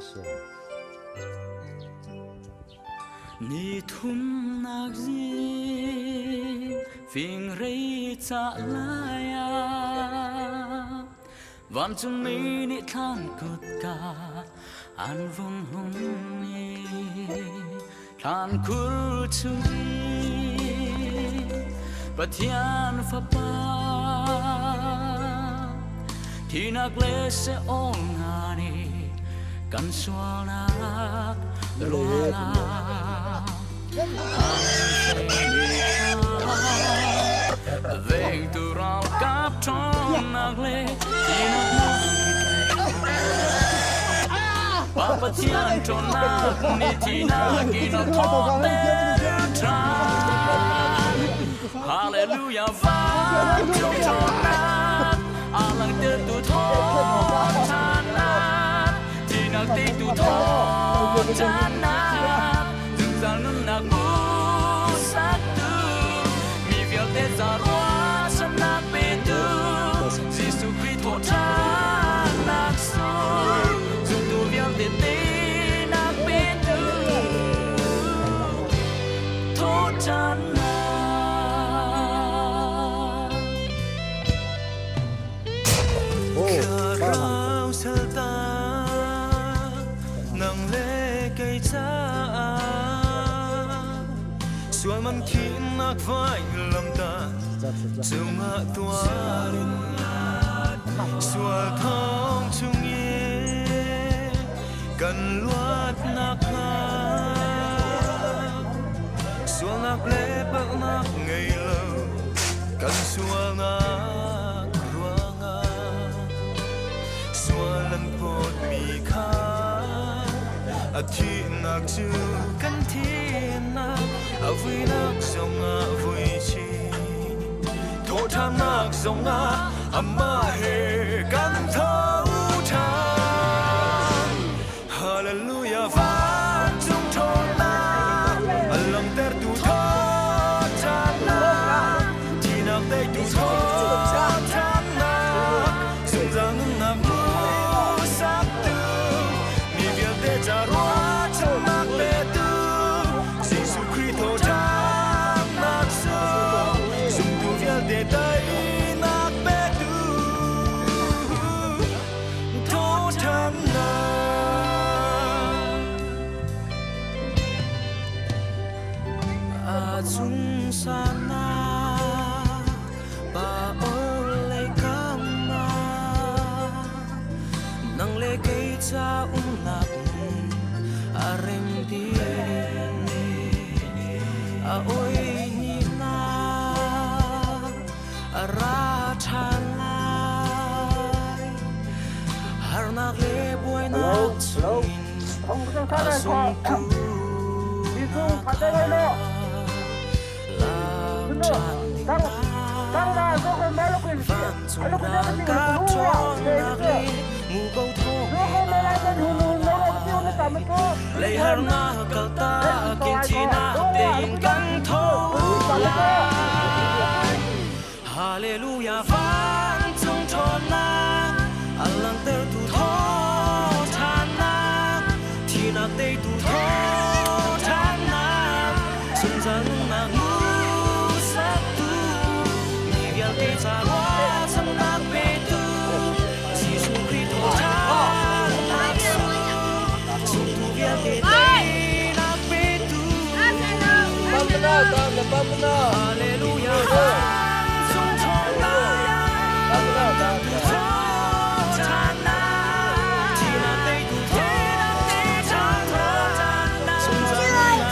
si. Ni thumnak zing fingrei ca lai ah vancungmi nih thlan kutka an vung hung i thlan khur chung Pathian Fapa thinak le seol hna nih kan sualnak ruangah an hremmi kha vengtu ralkap ṭhawnnak le thinak Pa Pathian ṭhawnnak nih thihnak in a thawhter ṭhan. Hallelujah vancung ṭhawnnak a langhtertu thawhṭhannak thihnak teitu thawhṭhannak zungzal nunnak hmuhsaktu mi vialte ca ruahchannak petu Jesuh Khrih thawhṭhannak sung zumtu vialte teinak petu thawhṭhannak. Thlarau salta nang le kei caah sual man thihnak vailamta cungah tuarin sual thong chungin kan luatnak hnga sualnak le palhnak ngei lo kan sualnak ruangah sual an phawtmi kha a thihnak cu kan thihnak a vuinak zongah vui chin thawhṭhannak zongah amah he kan tho ṭhan. Hallelujah vancung ṭhawnnak a langhtertu thawhṭhannak thihnak teitu thawhṭhannak zungzal nunnak hmuhsaktu mi vialte ca ruahchannak petu Jesuh Khrih thawhṭhannak sung zumtu vialte teinak petu thawhṭhannak. A cung sana pa orlei kam ah nang le kei ca umnak a rem ti a oi ni na a ra ṭhan lai harnak le buainak chungin a zumtu lak ṭhan ding vancung ralkap ṭhawnnak le muko thawng lei harnak kaltak in thihnak tein kan tho lai. Hallelujah vancung ṭhawnnak a langhtertu thawhṭhannak thihnak teitu thawhṭhannak zungzal nunnak hmuhsaktu mi vialte ca ruahchannak petu Jesuh Khrih thawhṭhannak zumtu vialte teinak petu. Hallelujah vancung ṭhawnnak thawhṭhannak thihnak teitu thawhṭhannak zungzal nunnak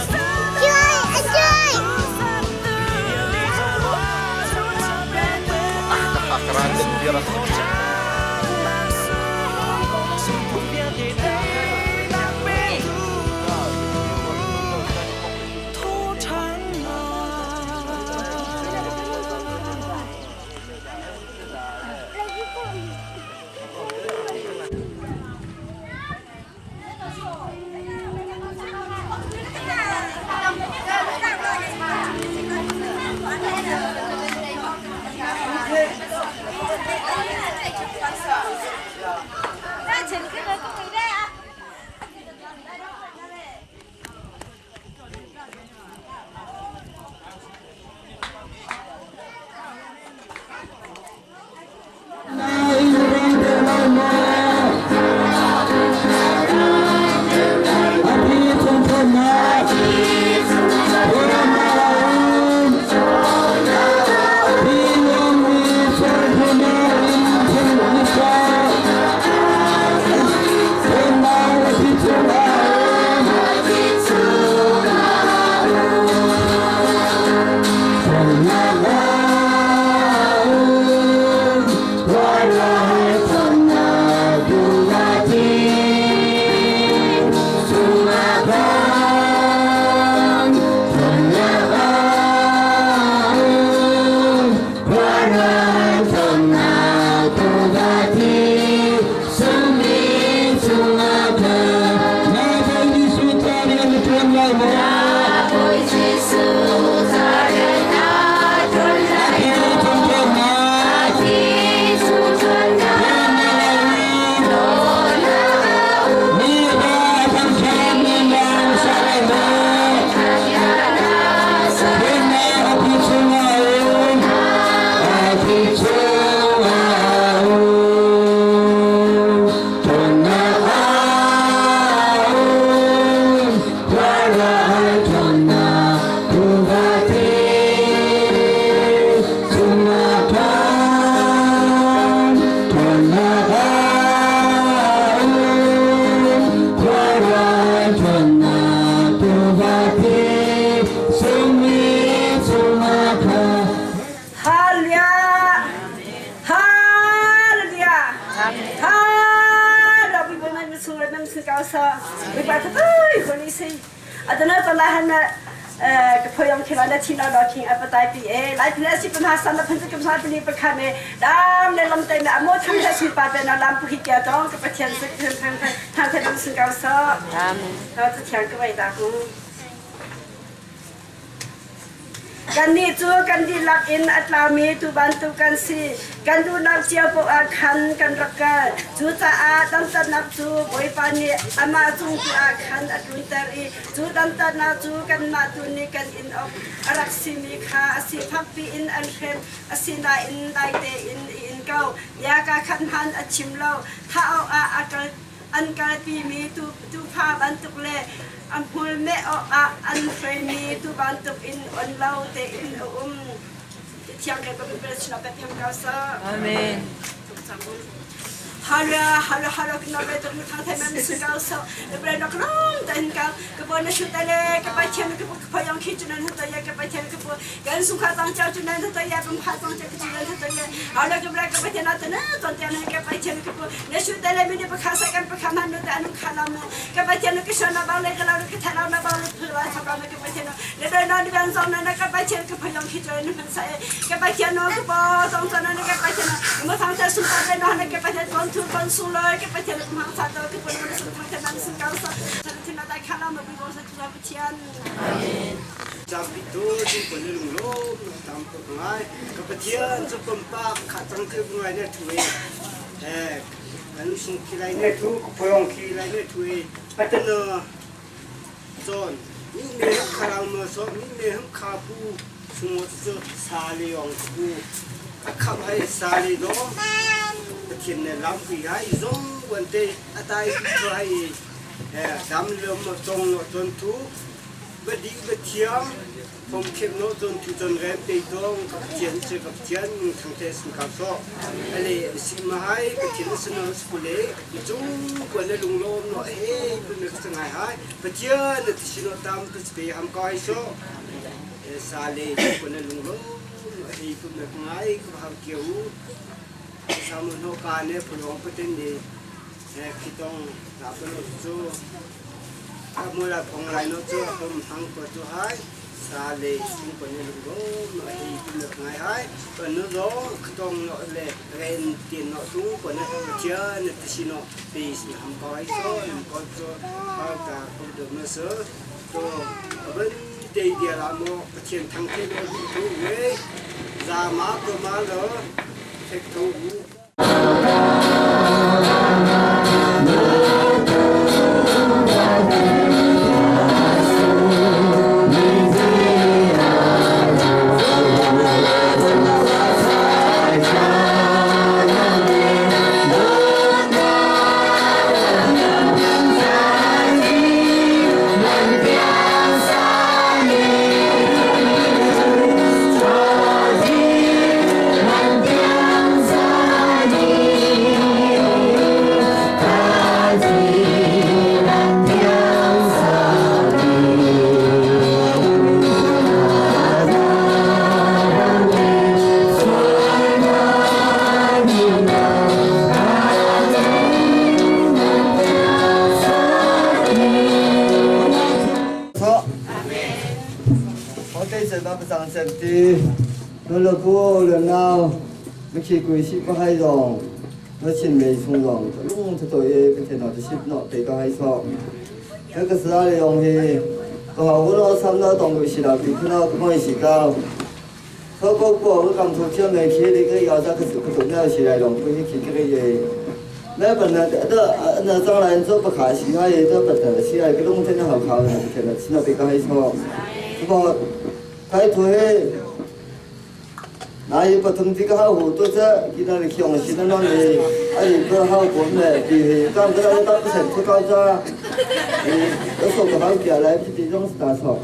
lai maw? Bawi Jesuh ca rian na ṭuan lai A thi chung ṭhawnnak, A thi chung ṭhawnnak, na lai dawtnak a um. Mi va thangṭhat nan lang sa lai maw? Na sa Pennak a thi chungah a um, a thi chungah a um. Ṭhawnnak a um, Khuaruahhar ṭhawnnak tuufa thi chungah khan. Ṭhawnnak a um, khuaruahhar ṭhawnnak tuufa thi sungmi chungah khan. Hallelujah. Hallelujah. Hallelujah. 我们从来们是高烧，为把他都和你说，啊，等那到那汉那。呃，个培养起来那听到老听啊不带比哎，来平时本他上了喷子跟上不离不看呢，咱们那么对那莫听他说把的那咱不会家当个不天是看看看看他们是高烧，好，这天各位大哥。Kannih cu kan dihlak in a tlami tuu bantuk kan si. Kan duhnak cio paoh ah khan kan rak kal. Cucaah dantatnak cu Bawipa nih amah cung tu ah khan a tlunter i cu dantatnak cu kanmah tu nih kan in awk a rak simi kha a si fakpi in an hrem. Asinain dai tein i in ko. Bia ka khat hmanh a chim lo. Thah awkah a kal an kalpimi tuufa bantuk le a hmul meh awkah an hruaimi tuu bantuk in on lo tein a um. Thiang ke Amen. Hara hara hara kna be to thang thai man su gao so le bre nok long ta hin ka ka bo na shu ta le ka pa thian ka pa yong khi chu nan ta ya ka pa thian ka po gan su kha tang chao chu nan ta ya pum kha tang cha chu nan ta ya hara ka bra ka pa thian ta na ton ta na ka pa thian ka po na shu ta le mi ne pa kha sa kan pa kha man no ta anu kha la ma ka pa thian ka sha na ba le ka la ka tha la na ba le phu la cha ba na ka pa thian le bre na ni ban zong na ka pa thian ka pa yong khi chu nan sa ka pa thian no ka pa zong zong na ka pa thian mo thang cha su pa na na ka pa thian kon thu kon su lo ka pa thian mang sa to ka pa na su thang cha man su gao so cha na dai kha la ma bi bo sa chu pa thian. Jampi tu chu ko ne lung lo tam ko ngai ka pathian chu pom pa kha chang ke ngai ne thu e eh kan sung khi lai ne thu ko phoyong khi lai ne thu e patana chon mi me kharang mo so mi me ham kha pu sumo chu sa le yong ku a kham hai sa le do pathian ne lam pi hai zong wan te atai chu hai eh dam lo mo chong no chon thu บดีบเทียมผมเข็มโนจนทุจนแรมเตยตองกับเทียนเจกับเทียนทางเทสุขับโซอะไรสิมาให้กับเทียนสนสกุเลจุงกวนลุงลมโนเฮ้เป็นนักสังหายปเทียนที่ชิโนตามตุสเปหำก้อยโซซาเลกวนลุงลมโนเฮ้เป็นนักไงกับหำเกียวสามุนโนกาเนพลองปเตนเดคิดต้องลาบโนโซ mula phong lai no chu hom hang ko chu hai sa le sing ko ne lu ro no hi pu ne ngai hai ko no zo tong no le ren tin no tu ko ne chia ne ti si no pi si ham ko ai so ham ko chu ha ta ko do no so to ben te dia la mo pathian thang te lo tu we za ma ko ma lo thek thu sang sem ti no lo pu lo nau mi khi kui si pa hai rong no chin mei sung rong lung to to ye pe no ti sip no te ka hai so cái cái sa le yong hi 个好我老三老当过是老比看到个么是高。เขาก็กลัวว่ากำทุกเชื่อไม่คิดก็ยอมจะคือสุขตุเนี่ย是来龙不去这个嘢。那本来这那将来做不卡其他嘢都不得，其他个拢真好考的，现在现在比较还错，不过太推。那伊不通这个好糊涂这，其他的强势的那里，啊伊个好管的，比刚个那打不成出高渣，嗯，我说个好起来，这种是大错。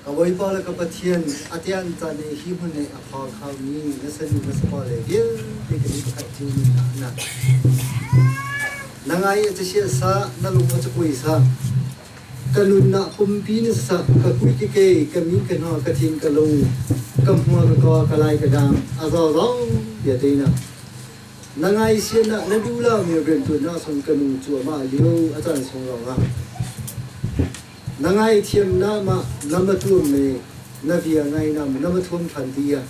Ka Bawipa le ka Pathian a tian caan i hi hmun i a phar khaumi na sanu na sapa le vialte kan i pakhat cio mi hna na. Na ngai a casia sa, na lung a cakuai sa, ka nunnak pumpi na sa, ka kui ka ke, ka mi ka hna, ka thin ka lung, ka hmua ka ka, ka lai ka dam, a zaw zong bia te na. Na ngai sian na na du la mi rian tuan na song ka nu cuahmah lio a caan song lawng ah na ngaithiam na ma na ma tuam me na bia ngai na na ma thuam than ti ya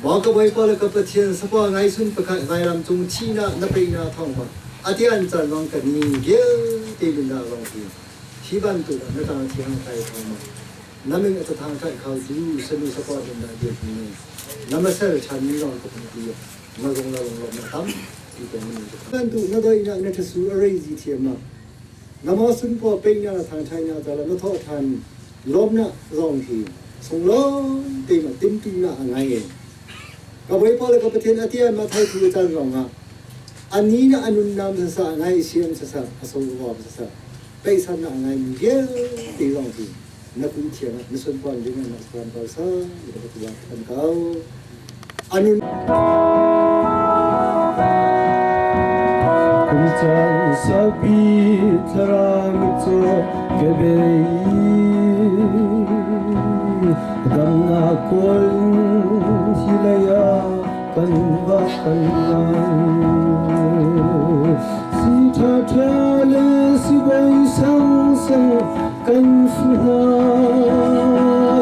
ma ka Bawipa le ka Pathian sapa ngai sun pakhat vailam cung thi na na pe na thong ma atian chan wang ka ni gel te lu na wang ti hi ban tu na ta thiang kai thong ma na ming ta thang kai khau du sanu sapa dun na de ni na ma sel chan ni wang ko ti na zong la long lo na tam ti ko ni ban tu na doi na na thasu a rei ji thiam ma na ma sun po pe na thang thai na ta la na tho than lom na zong hi song lo te ma tim tu na ngai e ka Bawipa le ka Pathian atian ma thai thu chan rong a ani na anun nam sa sa ngai siam sa sa aso wa sa sa pe san na ngai mi ge te rong hi na ku thiam na sun pon ding na san pa sa ni ka tu than kau anun Kum caan saupi thlarau mitcaw ka bei i damnak kawl in hi lei ah kan vak kan ngai. Si ṭhaṭha le sibawi sangsang kan fuh hna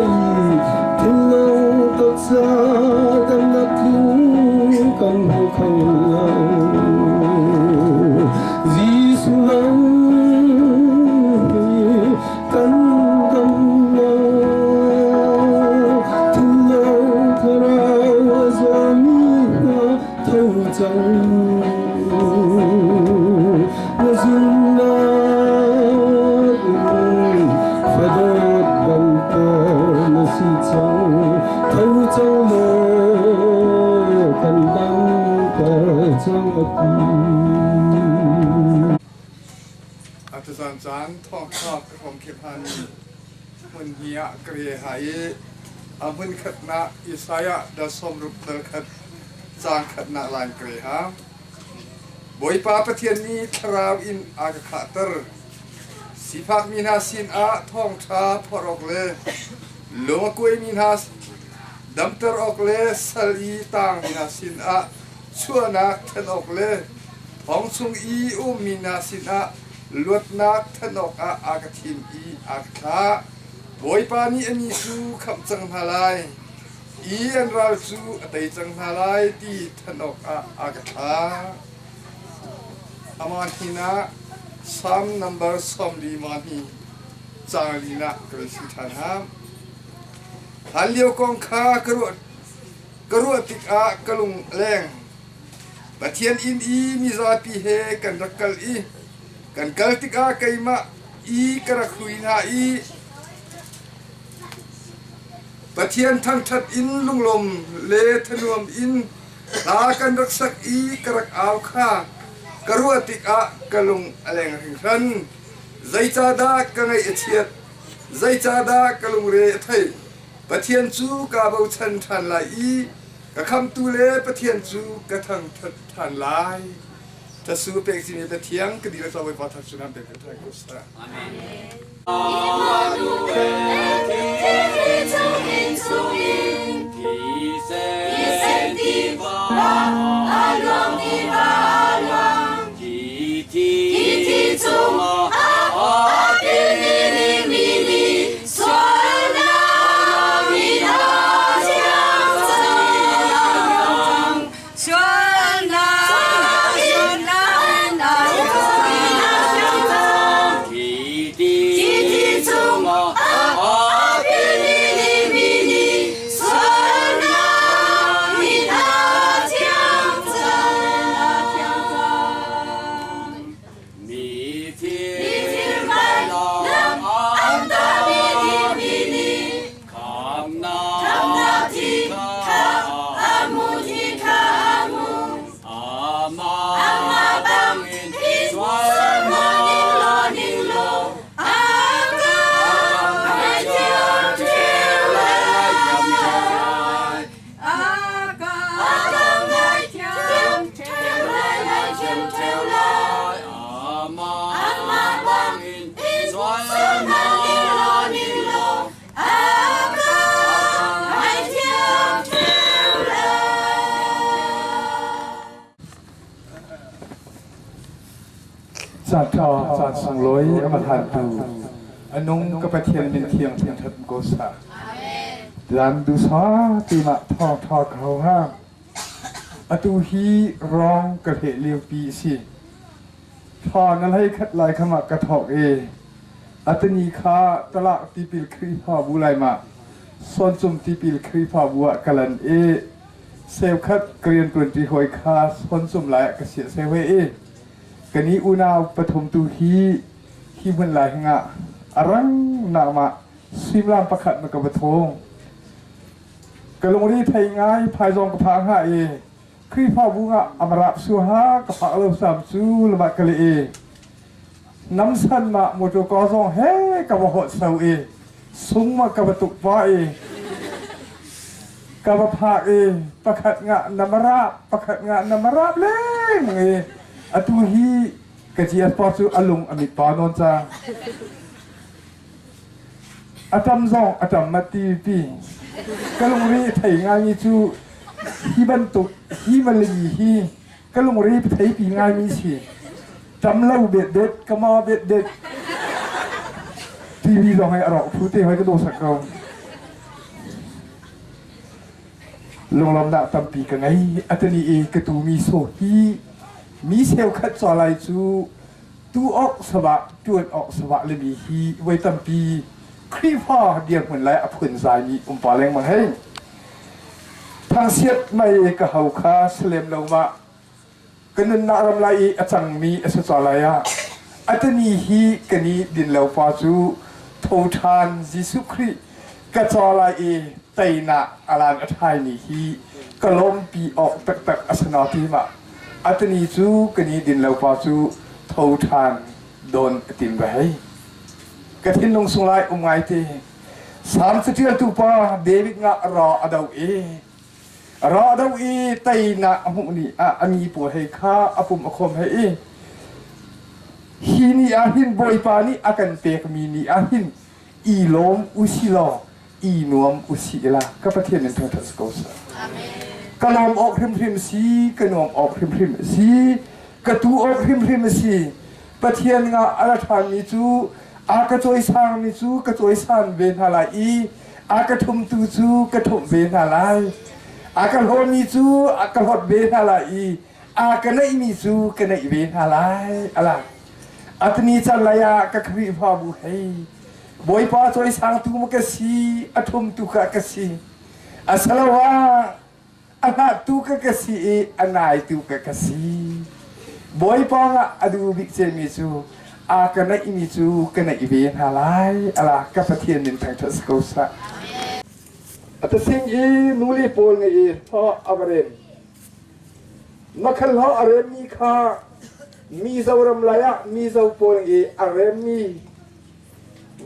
i thinlung taksa damnak tling kan hmu kho lo. Jesuh lawng hi kan dam lo. Thinlung thlarau a zawmi hna tho cang u. Na zumhnak in fadawt banter na si cang. Tho cang law kan damter cang a ti. Atuzan caan thawngtha ka hrawm khep han hmun hi ah ka re ha i a hmun khatnak Isaiah dal 60 dal khat caang khatnak lain ka re ha. Bawipa Pathian nih thlarau in a ka khahter. Sifakmi hna sinah thawngṭha phorh awk le lung a kuaimi hna damter awk le sal i taangmi hna sinah chuahnak thanh awk le thong chung i ummi hna sinah luatnak thanh awkah a ka thim i a ka thlah. Bawipa nih a mi cu khamh cang hna lai. i an ral cu a tei cang hna lai ti thanh awkah a ka thlah. Amah hninh ah Salm nambar 45 hi caang linak ka rel si ṭhan ha. Hlanlio kong kha ka ruah tikah ka lung a leng. Pathian inn i mizapi he kan rak kal i kan kal tikah keimah i ka rak hui hna i Pathian thangṭhat in lunglawm le thanuam in hla kan rak sak i ka rak au kha ka ruah tikah ka lung a leng hringhran. Zeicahdah ka ngaih a chiat? Zeicahdah ka lungre a theih? Pathian cu kaa bochan ṭhan lai i ka khamhtu le Pathian cu ka thangṭhat ṭhan lai. Tasu pek cimi Pathian ka dil a Bawipa thar cu nan pek ṭhan ko seh. Amen. Caṭha caan sunglawi a hlantu a nung ka Pathian min thiang thangṭhat ko sah. Lan dusa timah thawngṭha ka ho ha. Atu hi rong ka hleh liopi a si. Thla na hlei khat lai kha ma ka thawk i atani kha talak tipil Khrihfabu lai ma Sawncum tipil Khrihfabu ah ka lan i seukhat ka rianṭuanṭi hawi kha Sawncum lai ah ka siah seu he i kani unau pathum tu hi hi hmun lai hingah a rang nak ma suimilam pakhat ma ka va thawng. Ka lungri thei ngai phaizawng ka phak hnga i Khrihfabu ah amarap su ha ka phak lo sam cu lama ka le i namsan ma motor ka zong he ka va hot so i sung ma ka va tuk pa i ka va phak i pakhat nga namarap pakhat nga namarap leng i atu hi ka GS pa cu alung amit pa non cang A ṭam zong a ṭam mat ti ka lungre thei ngaimi cu hi bantuk hi malimi hi ka lungre theipi ngaimi si. Ṭam lo bet bet ka ma bet bet TV zong hei a rawk phu te hoi ka dawh sak ko. Lunglawmnak tampi ka ngei. Atani i ka tumi so hi mi cheukhat cawlai cu Tu awk sabah ṭuan awk sabah le mi hi voi tampi Khrihfa dirhmun lai a phunzaimi um pa lengmang hei. Thangsiat mei ka ho kha salem lo ma ka nunnak ram lai i a cangmi a si ca lai ah atani hi kani din lo pa cu tho ṭhan Jesuh Khrih ka ca lai i teinak alan a ṭhaimi hi ka lawmpi awk taktak a si na ti ma Atani cu kan i din lo pa cu tho ṭhan dawn a tim va hei. Ka thinlung sung lai um ngai te. Salm caṭialtu pa David nga ra a do i ra a do i teinak a hmuh ni ah a mi pawl hei kha a pum a khawm hei i hi ni ah hin Bawipa nih a kan pekmi ni ah hin i lawm usi law i nuam usih la ka Pathian in thangṭhat si ko seh. Ka lawm awk hrimhrim si, ka nuam awk hrimhrim si, ka tu awk hrimhrim si. Pathian nga a ra ṭhanmi cu a ka cawisangmi cu ka cawisan ve hna lai i A ka ṭhumtu cu ka ṭhumh ve hna lai. A ka hlawmi cu a ka hlawt ve hna lai i a ka neihmi cu ka neih ve hna lai. Ala. Atani can lai ah ka Khrihfabu hei Bawipa cawisangtu ma ka si, a ṭhumtu ka ka si. Asaloah a hnattu ka ka si i a naitu ka ka si. Bawipa ah a duh bik cemmi cu a ka naihmi cu ka naih ve hna lai. Ala ka Pathian min thangṭhat si ko sah. A tasing i nule pawl ngei i hlawh a va rem. Makhal hlawh a remmi kha Mizoram lai ah Mizo pawl i a remmi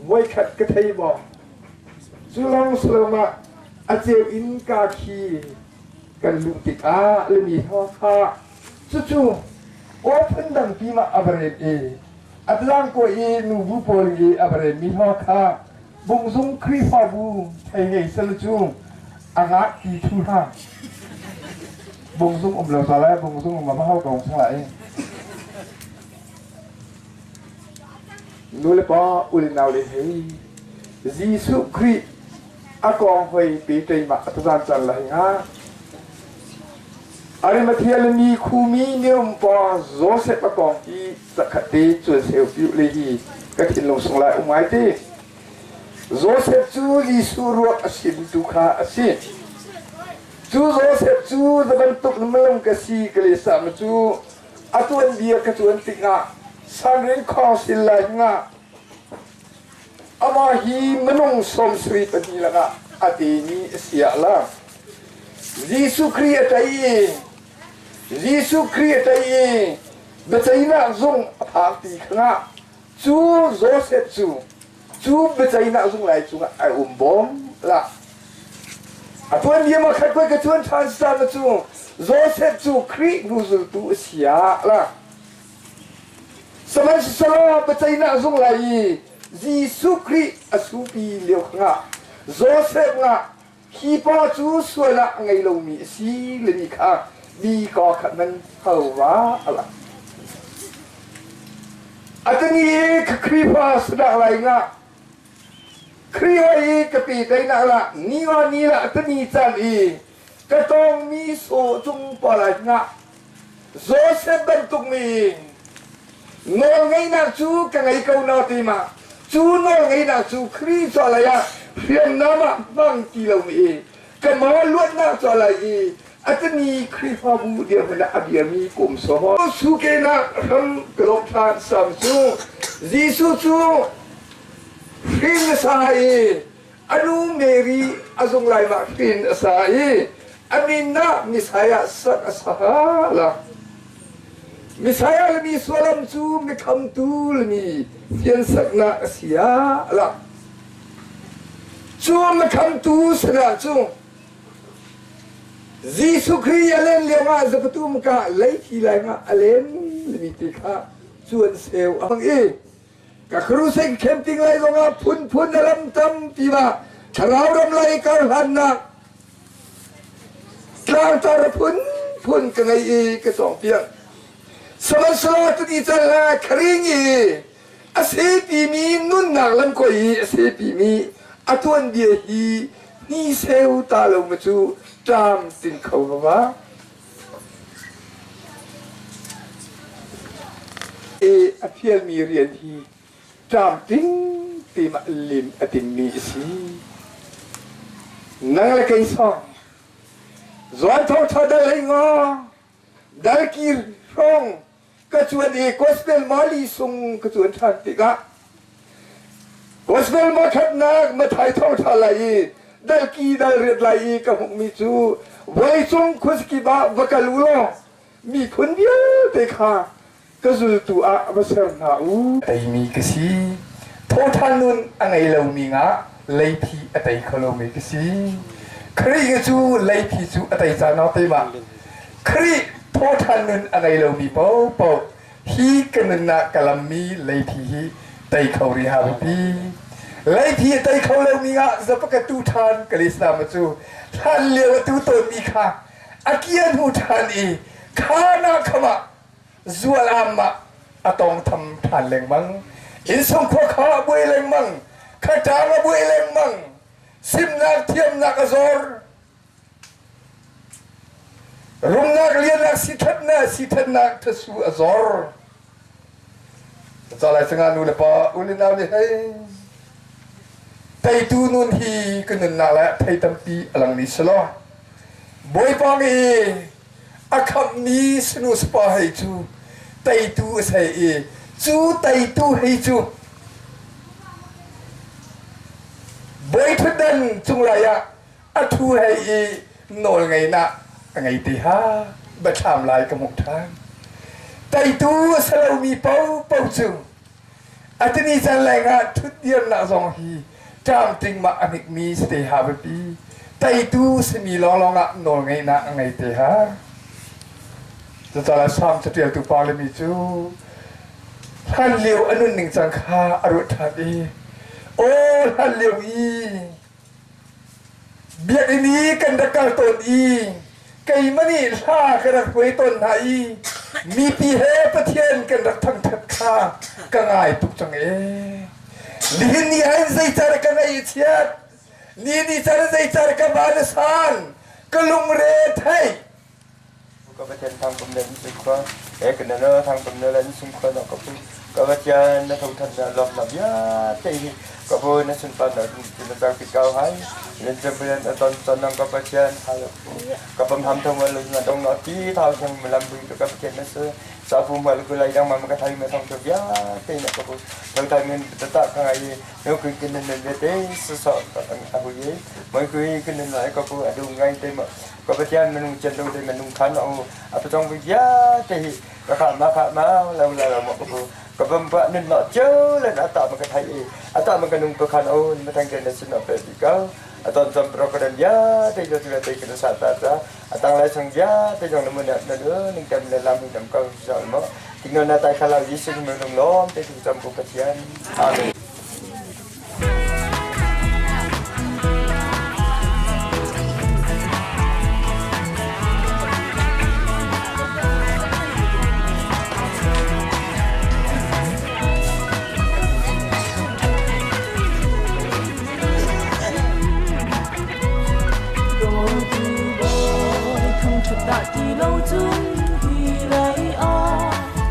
voikhat ka thei maw? Cu lawng si lo ma a ceu in ka khi kan luh tikah le mi hna kha cucu aw phundang pi ma a va rem i a tlang ko i nubu pawl i a va rem mi hna kha bungzung Khrihfabu thei ngei sel cu a ngak ti thu hna bungzung um lo ta lai bungzung um ma hau ko sang lai Nu le pa u le nau le hei Jesuh Khrih a kong hoi pe keimah a tazan cang lai nga. Arimathea le mi khumi mirum pa Joseph a kong hi zakhat te cuan seu piu le hi ka thinlung sung lai um ngai te. Joseph cu Jesuh ruak a simtu kha a si. Cu Joseph cu zabantuk malung ka si ka le sam cu A tuanbia ka cuan tikah Sanrin Council lai ngah amah hi minung 74 lakah a temi a si ah la Jesuh Khrih a ṭei i Jesuh Khrih a ṭei i biaceihnak zung a phak ti khangah cu Joseph cu cu biaceihnak zung lai cungah a um bawm la a tuanbia ma khat koi ka cuan ṭhan sa na cu Joseph cu Khrih hnu zultu a si ah la sihmanhsehlaw biaceihnak zung lai i Jesuh Khrih a supi lio khangah Joseph nga hi pa cu sual ah a ngei lomi a si lemi kha mi ka khat man hova ala atani i Khrihfa sadak lai nga Khrih i ka pe tainak la ni wa ni la atani chan i ka tong mi so cung pa lai nga Joseph bantuk mi nawl ngeihnak cu ka ngei ko na ti ma cu nawl ngeihnak cu Khrih ca lei ah hriamnam ah hmang ti lo mi ka ma luatnak ca lai i atani Khrihfabu dirhmun ah a biami kum so sukenak ram ka lawm hlan sam cu Jesuh cu hrin sa i anu Mary a zung lai ma hrin a sa i a min ah Messiah sak a sa la Messiah le mi sualam cu mi khamtu le mi fiansaknak a si ah la cu mi khamtu sinah cu Jesuh Khrih a len lio ah zapatum ka leithi lai nga a len mi ti kha cuan seu a hmang i Ka crusade camping lai zongah phunphun a lam tampi ma thlarau ram lai karhlannak tlangtar phunphun ka ngei i ka cawngpiak. Sihmanhsehlaw tuni cal la kharing i a sipimi nunnak lam koi i a sipimi a tuanbia hi ni seu ta lo ma cu ṭam tin kho va I a fialmi rian hi tlamtling tein lim a timmi a si. Nang le kei song zuan thawngṭha dal hlei ngaw dal kir hrawng ka cuan i gospel mali sung ka cuan ṭhan tikah gospel ma ṭhatnak Mathai thawngṭha lai i dalki dal riat lai i ka hmuhmi cu vawleicung khuazakip ah va kal u law miphun vialte kha ka zultu ah va ser hna u. Teimi ka si. Thawṭhan nun a ngei lomi nga leithi a tei kho lomi ka si. Khrih cu leithi cu a tei caan ah teimah. Khrih thawṭhan nun a ngei lomi paohpaoh hi ka nunnak ka lammi leithi hi tei kho rih ha biapi. Leithi a tei kho lomi ah zapaka tu ṭhan ka lislam cu hlan lio a tu tawnmi kha a kian hu ṭhan i kha na khama zual am ah a tong tham ṭhan lengmang. Innsung khua kha a buai lengmang, kha ṭang a buai lengmang. Simnak thiamnak a zor. Rumnak liannak sithatnak sithatnak thatsu a zor. Ca lai sanga nu le pa u le nau le hei teitu nun hi ka nunnak le thei tampi a lang ni selaw Bawipa nih a khamhmi sanu sapa hei cu teitu a sei i cu teitu hei cu bawi ṭhutdan cunglai ah a ṭhu hei i nawl ngeinak a ngei te ha biathlam lai ka hmuh ṭhan. Teitu a si lomi paohpaoh cu a tini can lengah ṭhutdirnak zong hi ṭamting mah a hnikmi si te ha biapi. Teitu simi lawnglawng ah nawlngeihnak a ngei te ha. Cucaah Salm caṭialtu pa le mi cu hlan lio a nunning cang kha a ruat ṭhan i aw hlan lio i Biakinn i kan rak kal tawn i keimah nih hla ka rak hruai tawn hna i mipi he Pathian kan rak thangṭhat kha ka ngai tuk cang ee. Nihin ni ah hin zeicar ka ngaih i chiat, ni ni car zeicar ka van a san, ka lungre thei. Ka Pathian thang kum le in khua e ka na thang kum le in sung khua na ka pu ka Pathian na tho than na lom na bia te hi ka pu na sun pa na na chang pi kau hai len chem pen a ton ton nang ka Pathian hal ka pam ham thong lo na dong na ti thau thang lam bu ka Pathian na se sa pu ma lu lai dang ma ka thai ma thong to bia te na ka pu thau thai men ta ta ka ngai no ku kin na le te so so a hu ye moi ku kin na ka pu adu ngai te ma Ka Pathian minung cian lo te minung khan o a patong vi vialte hi ka kha ma kha ma lo la lo ma ka bu ka bam pa nun no cheu len ata ma ka thai i ata ma ka nung ka khan o ma thang ke na sin o pe bi ka aton cham pro ka den ya te jo te te ka sa ta ta atang lai sang ya te jong na mun na na ning tem le lam hi nam ka sa mo tingno na tai khala Yesu mu nung lom te tu cham ku Pathian amen.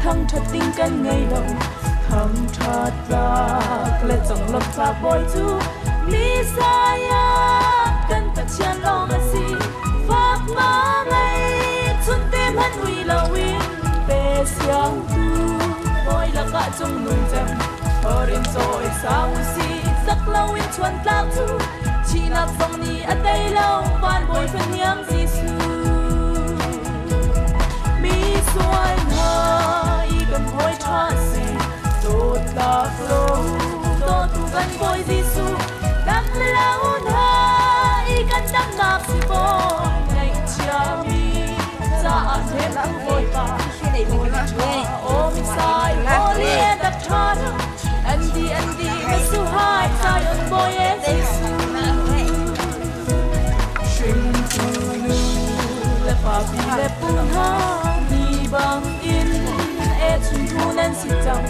Thangṭhat ding kan ngei lo thangṭhat tlak le conglawmh tlak bawi cu Messiah kan Pathian lawng a si fak ma ngei chunte hmanh ui loin pe siangtu bawi lakah cungnung cem horin cawi sang si zak loin chuan tlak cu thihnak zong nih a tei lo van bawi fahniang Jesuh Mi sual hna i kan hawi ṭha si dawtnak lo dawtu kan Bawi Jesuh dam lo hna i kan damnak si bawi ngaihchiami caah hnemtu Bawipa ṭha aw misai holy dak ṭha Andy Andy masuhai Zion Bawi Jesuh Hringtu nu le pa pi le pu hna ni bangin e chung thu nan si cang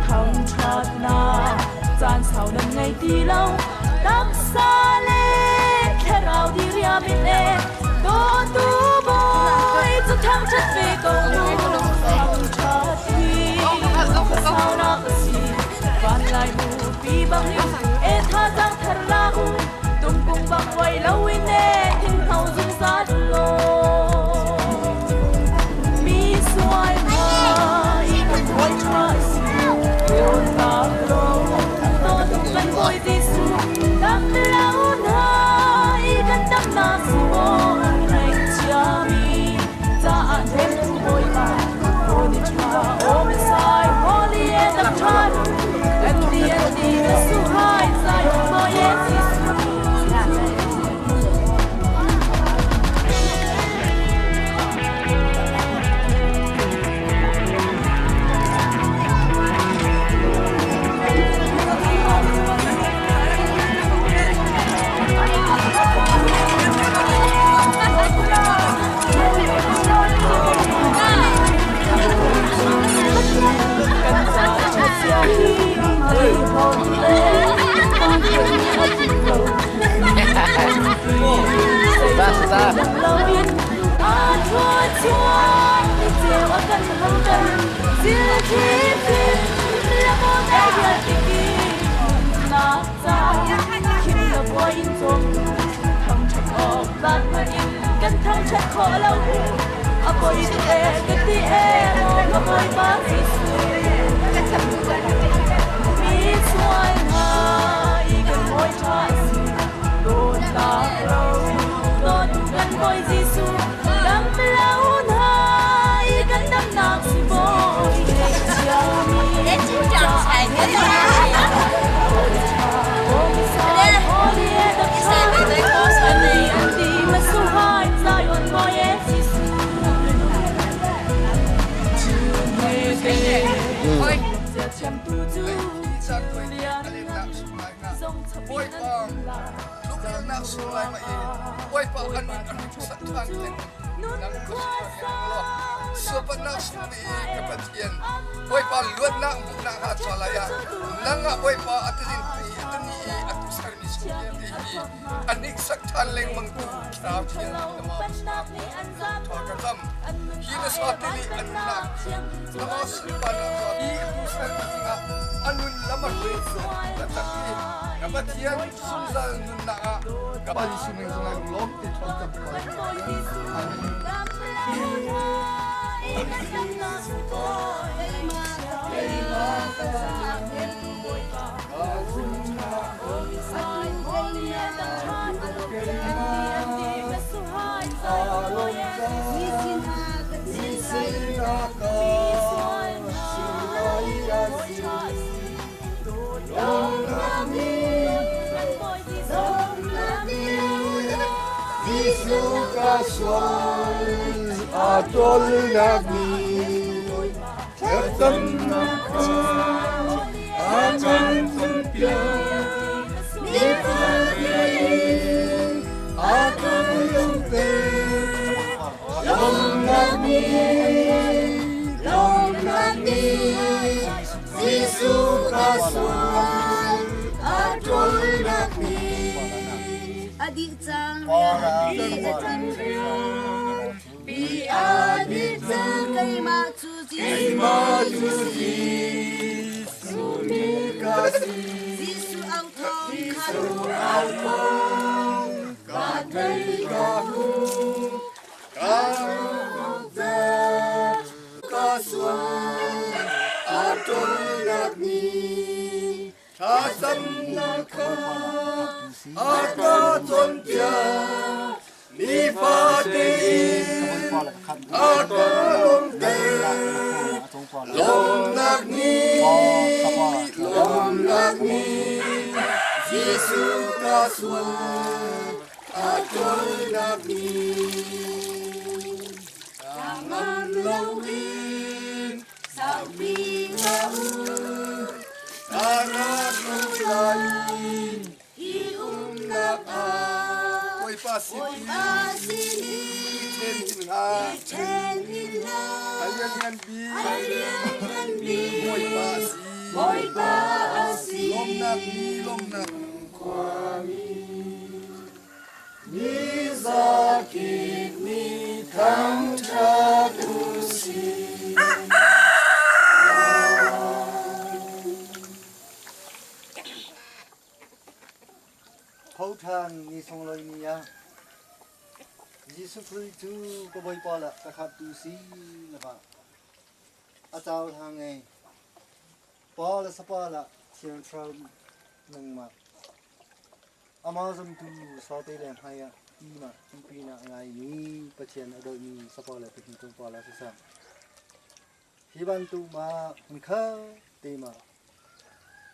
thangṭhatnak caan sau nan ngei ti lo taksa le thlarau diriam in e dawtu bawi cu thangṭhat ve ko mu thangṭhat hi saunak a si van lai mu pi bangin e thazaang thar la u Tungkung bang uai loin e thinghno zungzal law. Mi sual hna i kan hawi ṭha si. Dawtnak lo dawtu kan Bawi Jesuh.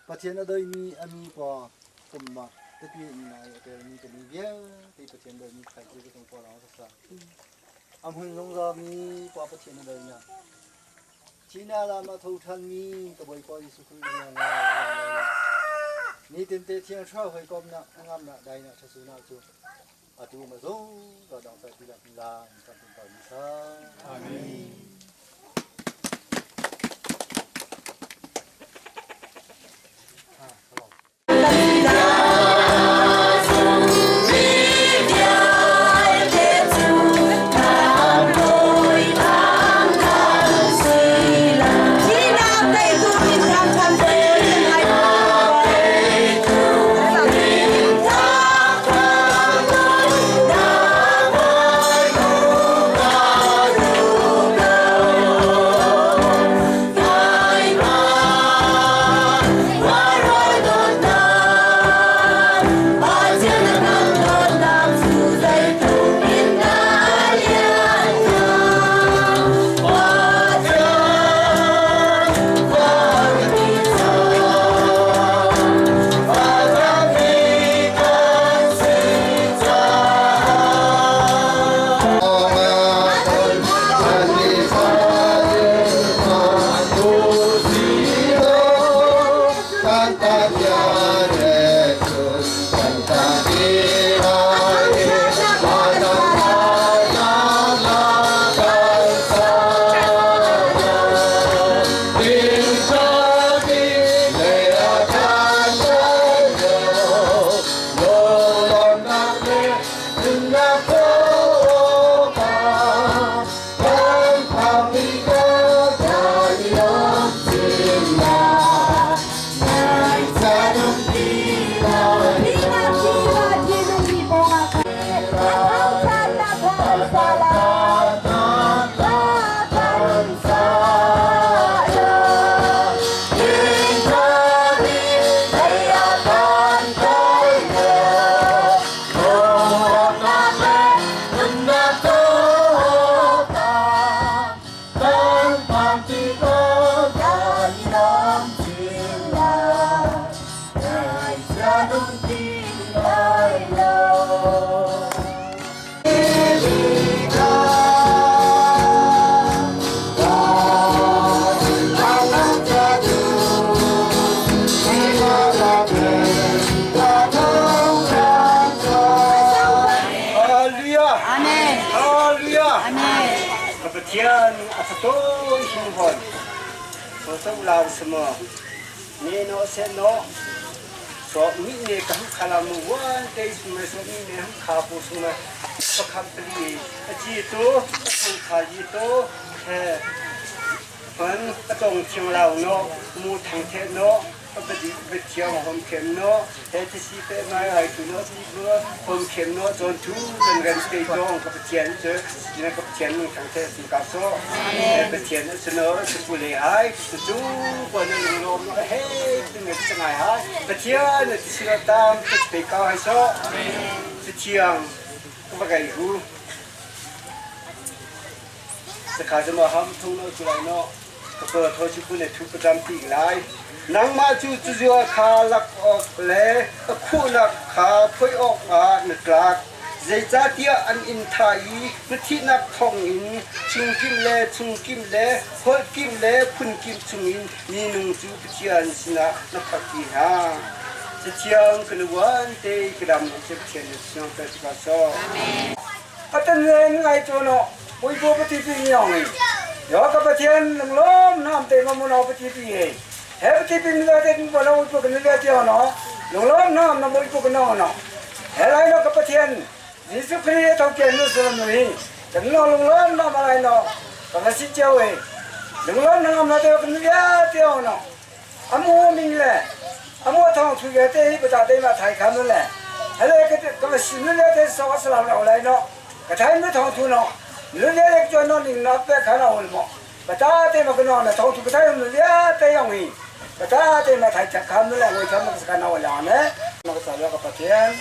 Pathian a doimi ami pa kumma tapi na ai tel mi kan bia ti pathian doimi khai che ka pa la sa amhun long za mi pa pathian a doina China la ma tho than mi ka boi pa Jesu Christ na la ni tin te thiang thra hoi kom na ngam na dai na thasu na chu atu ma zo ga dang sa ti la la kan tin pa mi sa amen. Pathian a thatawi hin hon. So lau semo. Ne no se no. So mi ne ka hum khala mu wan te sume so mi ne hum kha pu sume pakham pli a chi tu thang kha ji to he pan atong chiang lau no mu thang the no padi bethiang hom khem no he ti si pe mai ai tu no si bu hom khem no chon thu kan ren te dong ka pathian chu na ka pathian nung thang the su ka so he pathian su no su pu le hai su chu ko na lung lom no he tu nge sangai hai pathian ti si lo tam pe ka hai so su thiang ka ba gai hu Sakha cu maw ham thung no cu lai no ka pa tho cu pu ne thu patam ti lai. Nangmah cu cuzua kha lak awk le a khuhnak kha phoih awk ah na tlak. Zeicahtiah an in thah i na thihnak thawngin chungkim le chungkim le holhkim le phunkim chungin minung cu Pathian sinah na phakpi hna. Cathiang ka nuan te ka dam cu Pathian na siang pe ka so. Atan ngai cu no puipu pati pi nyong i yo ka Pathian lunglawm nam te ma mu no pati pi he he pati pi mi te pu no pu kan le ti no lunglawm nam na mui pu kan no no he lai no ka Pathian Jesu Khrih tho ke nu sulam nu hi kan no lunglawm nam lai no ka va si cheu he lunglawm nam na te kan le ti no amu ming le amu thong thu ve te hi pata te ma thai kham le hele ka ka si nu le te so aslam lo lai no ka thai nu thong thu no nu le le cho no ning na pe kha na hol mo pata te ma no na thong thu ka thai nu le te yong hi pata te ma thai chak kham le ngoi kham ma ka na wala ne ma ka sa lo ka pathian.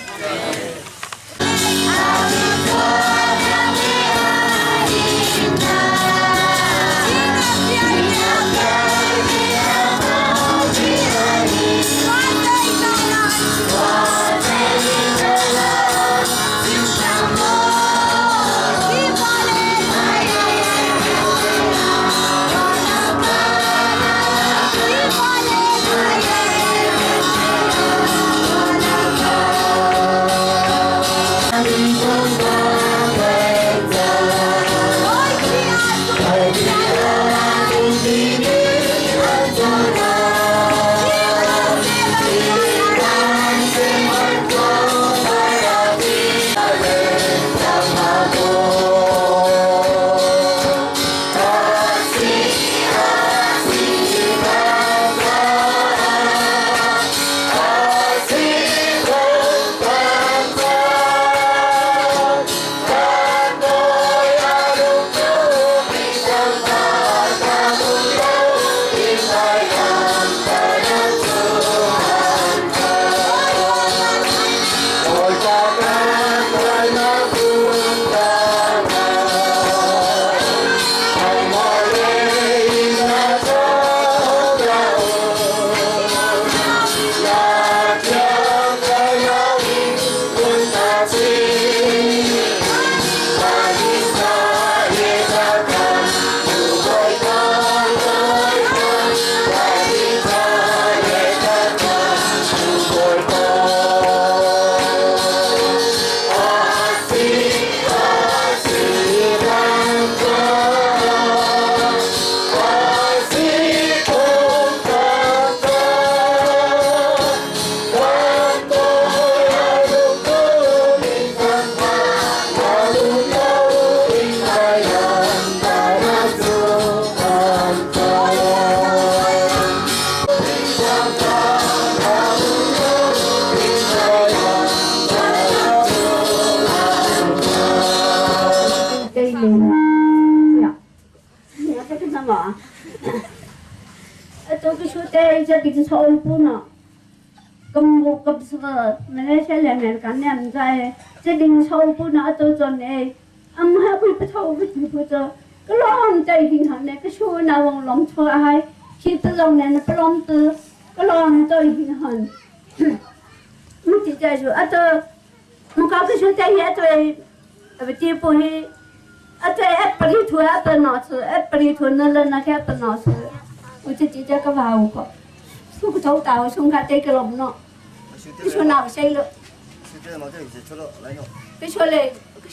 Ka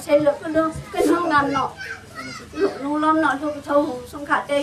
sei lo ka lu ka hnung ngam no. Lung lom no lu ka tho sung kha te.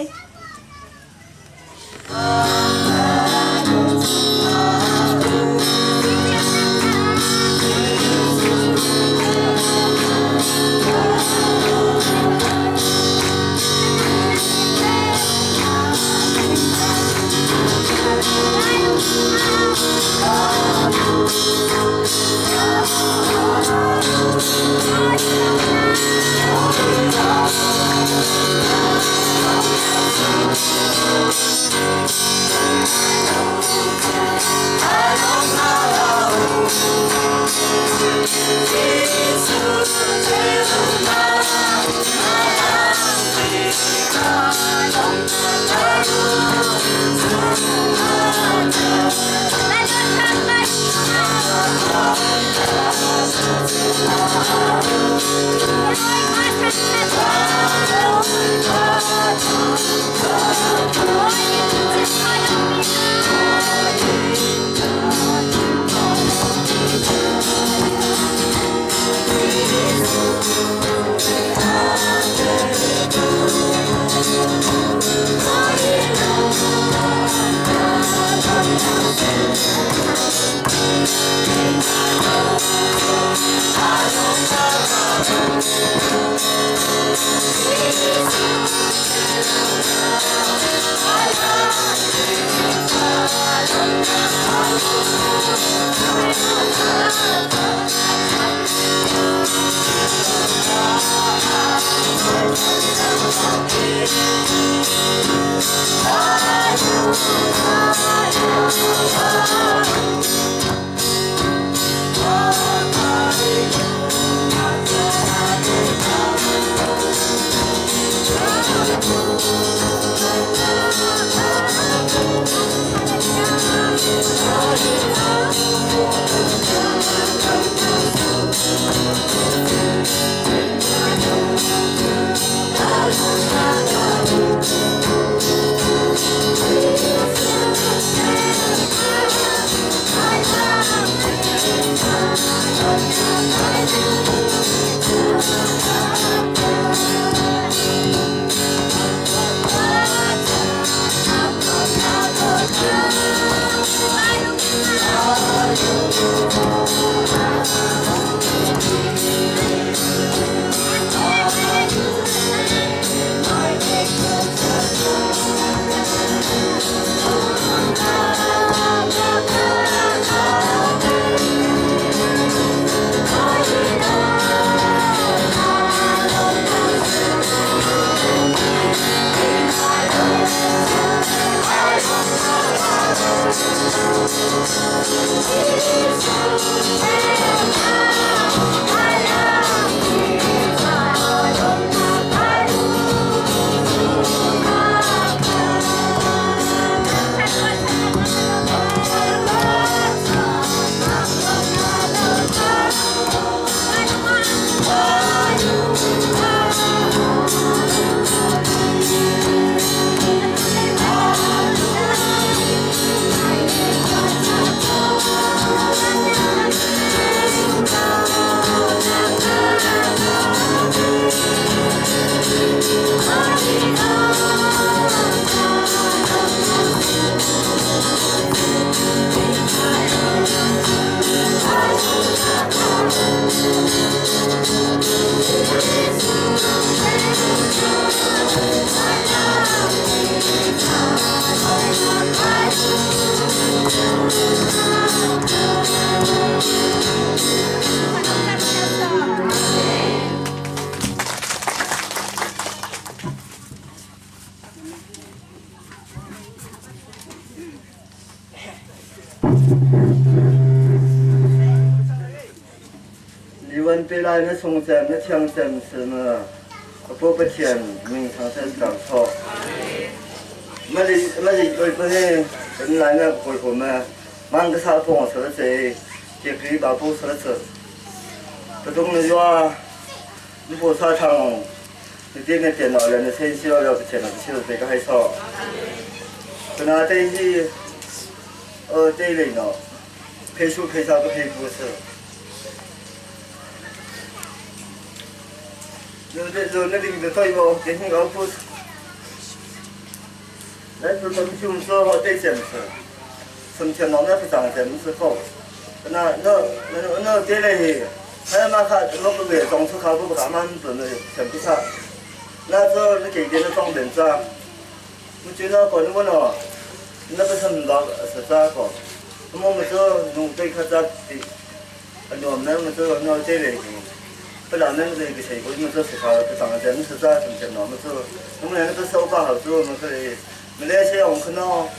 Liwan pe lai na sung cem na thiang cem se na Apo Pathian ming thang sen tang tho. Mali mali oi pa he kan lai na koi ko ma mang ka sa phong sa se ke kri ba po sa se. Ta tung na yo ni po sa thang ni te na te na le na sen si yo yo te na si te ka hai so. Na te hi te le no 配书配啥个配故事。有那个的对不？给你老婆。那是他们就说好这些事，从前老那是长什么时候？那那那那这类，还嘛他那个月当初考不他们本来全不差，那时候你给点的装点子，我觉得可能我喏，那不是老是咋个？那么我们说农对他咋的？我们我说那这类。不然那个个谁，我们说是他不长得真是咋从前那么做，我们两个都手把好做，我们可以。没那些我们看到，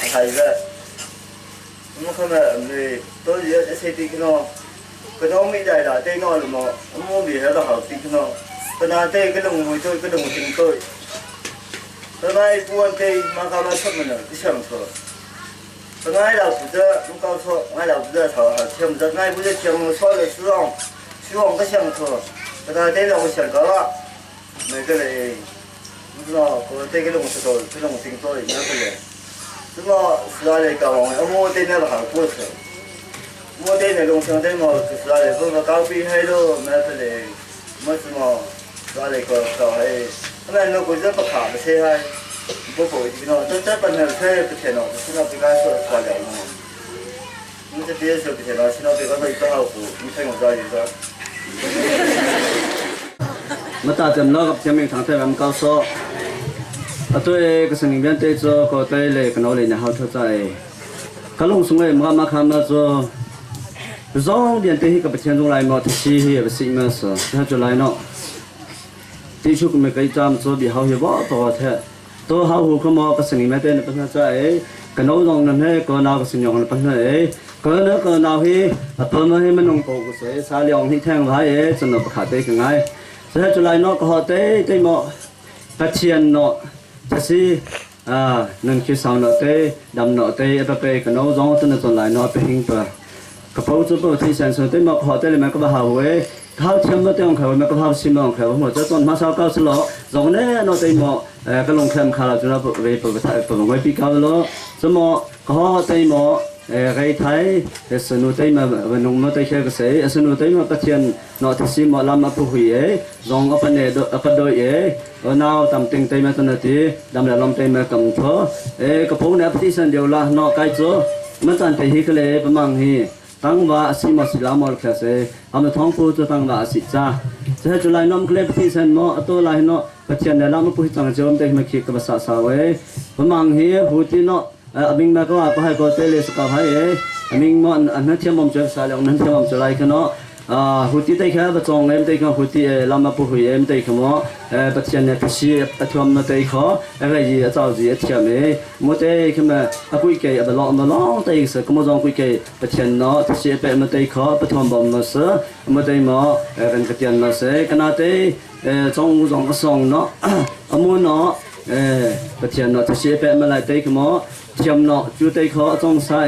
还有个，我们看到没都有一些地方，可能没在啦，对那了么，我们没那好地方，可能对个龙会做个龙顶对，本来不问对，马上来出门了，不想错。本来老不得，我搞错，我老不得错，听不得，我不得听我错的时候，希望不想错，本来对了我想搞了，没个嘞。不知道，我这个东西做，这东西做应该不嘞。这么是阿里搞，我对那个好过程。我对那东西对么，就是阿里不个高比海咯，没得嘞，没什么，是阿里个搞还，那那个这不卡不车还，不不，这这这本来车不钱哦，现在不该说刷了么。你这别说不钱了，现在别个说一个好户，你看我这意思。 มาตาจำนกับเชียงเมงทางไทยมันก็โซ่ตัวเองก็สนิทกันเตโจก็เตเลยกันเอาเลยนะเขาเท่าใจก็ลงสงเลยมามาคำมาโจร้องเรียนเตให้กับเชียงตรงไรมาที่ชีเฮียไปสิมาสถ้าจะไรเนาะที่ชุกไม่เคยจำโจบีเขาเฮียบ่ตัวเทตัวเขาหูเขามาก็สนิทไม่เต้นเป็นใจกันเอาลงนั่นให้ก็นาก็สนิทกันเป็นเอ้ก็เนื้อก็นาฮีตัวนั้นให้มันลงโกกุเสสาลีองที่แทงไว้เอ้จนเราประคาเตกันไงจะจุลัยนอกหอเต้เต้หมอปะเทียนเนาะจะซีนั่นคือสาวเนาะเต้ดำเนาะเต้ปะเปกันเอาจงต้นจนไหลเนาะไปหิงปะกระเป๋าจุ๊บที่แสนสนเต้หมอหอเต้เลยมันก็บ่หาเว้ยเขาเทียมมาเต้ของเขามันก็พาชิมของเขาหมดจะจนมาสาวเก้าสลอจงเน่เนาะเต้หมอก็ลงแคมคาราจุลเวปะปะปะไว้ปีเก้าโลสมอหอเต้หมอไกไทยสนุเตมาวันนุ่งมาเตเชกเสสนุเตมาปะเทียนนอทิซิมลามาปุหุยเอจงอปเนดอปดอยเออนาวตำติงเตมาตนตีดำละลมเตมากำทอเอกระพงเนปฏิสันเดียวละนอไกโจมันจันเตฮิกเลปมังฮีตั้งว่าสิมสิลามอลคเสอำท้องปูจะตั้งว่าสิจ้าจะจุลัยนอมเคลปฏิสันมอตัวลายนอปะเทียนเนลามาปุหิจังจอมเตมาขีกบสาสาเวปมังฮีหูตีนอ abing ma ko apa hai ko tele sa ka hai e aming mo an na thiam mom chep sa le nan thiam mom chalai khano huti te kha ba chong em te kha huti e lama pu hui em te kha mo pathian ne phisi pathuam na te kho e yi a chaw ji a thiam e mo te kha ma akui ke a lo ma long te sa ko mo jong kui ke pathian no phisi pe ma te kho pathuam bom ma sa mo te mo kan katian ma se kana te chong jong song no amu no pathian no phisi pe ma lai te kha mo เทียมเนาะจูเตยขอจงใส่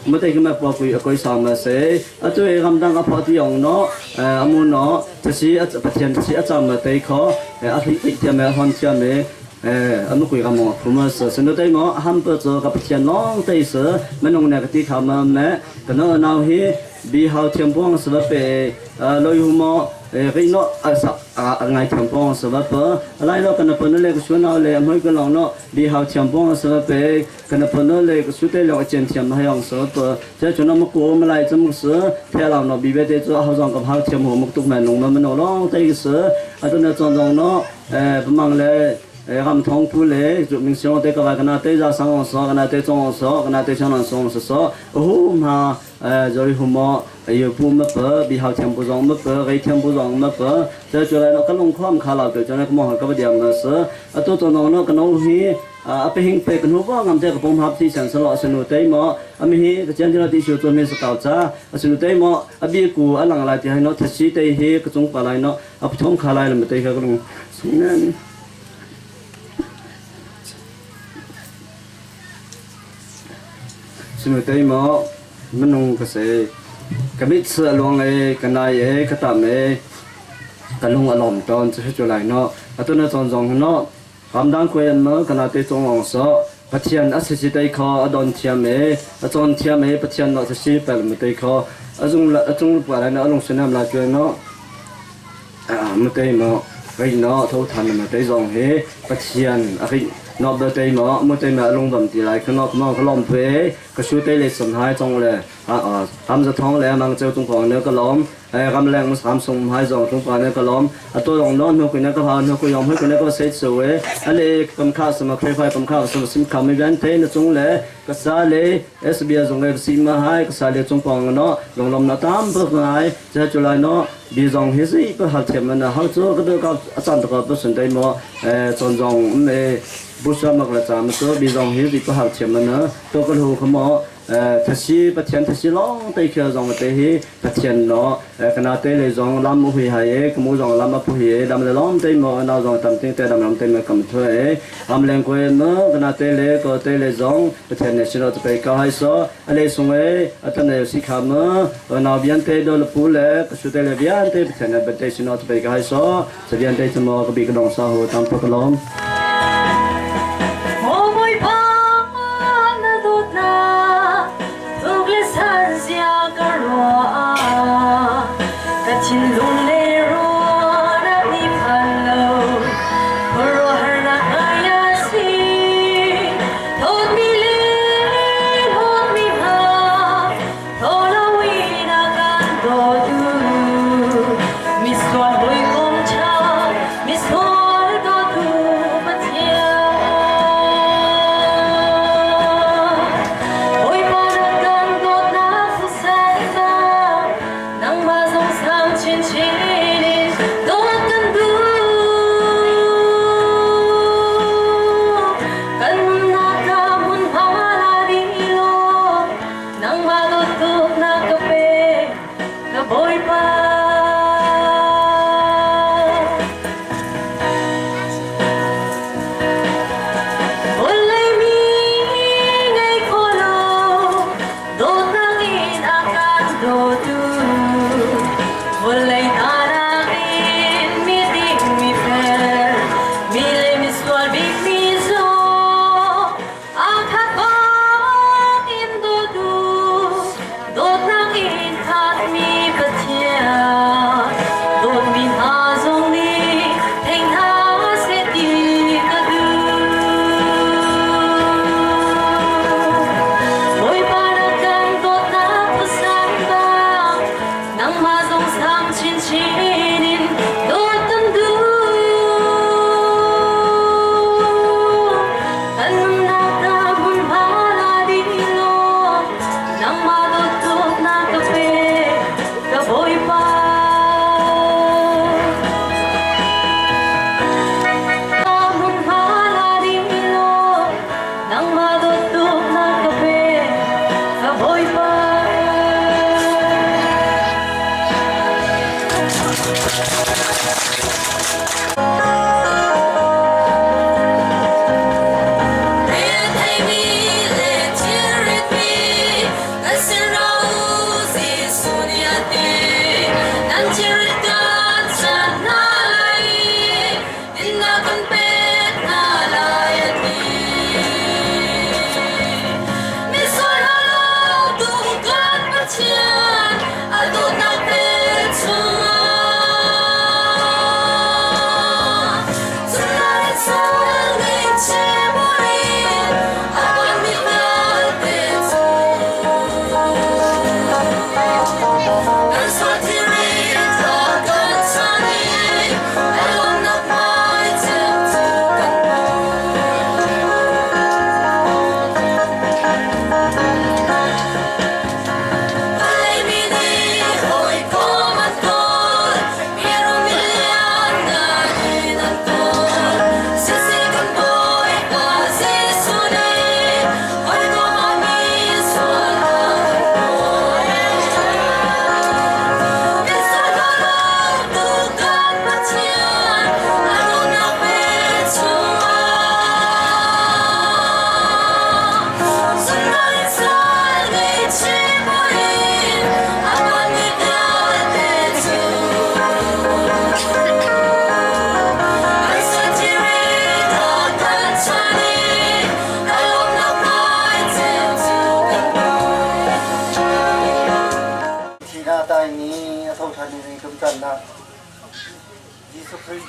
เมื่อเตยขึ้นมาปอกุยกุยสามมาเสอตัวเองกำลังก็พอที่ยองเนาะอามูเนาะจะชี้ปะเทียนชี้อาจารย์มาเตยขออาทิตย์เทียมมาฮอนเทียมเออมุกุยกำมองผมมาสนุเตยหมอห้ามเปิดเจอกับเทียนน้องเตยเสือมันงเนี่ยกติขามาแม่กันเนาะนาฮีบีเฮาเทียมพวงสวัสดิ์ลอยหัวเรียนเนาะอาศักไงเทียมพวงสวัสดิ์อะไรเนาะกันปนเลยก็ชวนเอาเลยไม่ก็ลองเนาะบีเฮาเทียมพวงสวัสดิ์กันปนเลยก็สุดเตยเราเจียนเทียมให้ยองสวัสดิ์จะชวนเอามากูมาไล่จมูกเสือเทเราเนาะบีเวเตจะเอาจองกับเฮาเทียมหัวมุกตุกแม่นงมันมันน้องเตยเสืออาจารย์จงจงเนาะประมาณเลยคำท้องผู้เลยจุดมิงชงเตกว่ากันเตจะสังสกันเตจงสกันเตชนสงสโอ้โหมาจอยหัวอยู่ปุ่มมาเปิดบีเฮาเทียมปุจงมาเปิดไอเทียมปุจงมาเปิดจะจุดอะไรเนาะก็ลงความขาเราตัวจะเนี่ยก็มองก็ไปเดียมมาเสือตัวตัวน้องเนาะก็น้องฮีอภิหิงเปกันหัวงามเจ้าผมฮับที่ฉันสลอสนุเตมออมิฮีก็เจนที่เราที่ชูตัวเมสเก่าจ้าสนุเตมออบีกูอลังลายที่ให้เนาะทัศน์เตฮีก็จงปลายเนาะอภิชมขาลายเลยมาเตยก็ลงสุนันสนุเตมอมันงก็เสกมิเสือลวงเอกนายเอกตามเอกลุงอารมณ์ตอนจะให้จุไรเนาะตัวนั้นจงจงเนาะคำดังคุยเมื่อกนาเตจงองศปะเทียนอัศจิเตยคออดอนเทียมเออจอนเทียมเอปะเทียนเนาะจะชีเปิดมาเตยคออจงอจงปะอะไรเนาะลงสนามลาจวยเนาะมาเตยเนาะ Ri no tho than na te zong hi Pathian a ri no be te mo mu te ma lung bam ti lai khno mo khlom phe ka shu te le som hai chong le a ham za thong le mang cheu tung phong ne ka lom ram leng mus ham sung hai zong tung pa ne ka lom a to long no nu ku ne ka ha nu ku yom hui ku ne ka sei chu we ale kam kha sama khre phai kam kha sama sim kham mi ban te na chung le ka sa le SBA zong le si ma hai ka sa le chung pong no long lom na tam pa ngai cha chu lai no bi zong hi si pa hal them na hal chu ka do ka achan to ka pa sun dai mo chon zong me bu sa mak la cham chu bi zong hi si pa hal them na to ka hu khamo thasi Pathian thasi long te khia zong te hi Pathian no kana te le zong lam mu hui hai e kamu zong lam apu hi e dam le long te mo na zong tam ting te dam lam te me kam thue e am leng ko mo kana te le ko te le zong Pathian ne sino te pe ka hai so ale sung e atan ne si kha mo na bian te do le pu le ka su te le bian te Pathian ne te sino te pe ka hai so sa bian te mo ka bi ka dong sa ho tam pa ka lom.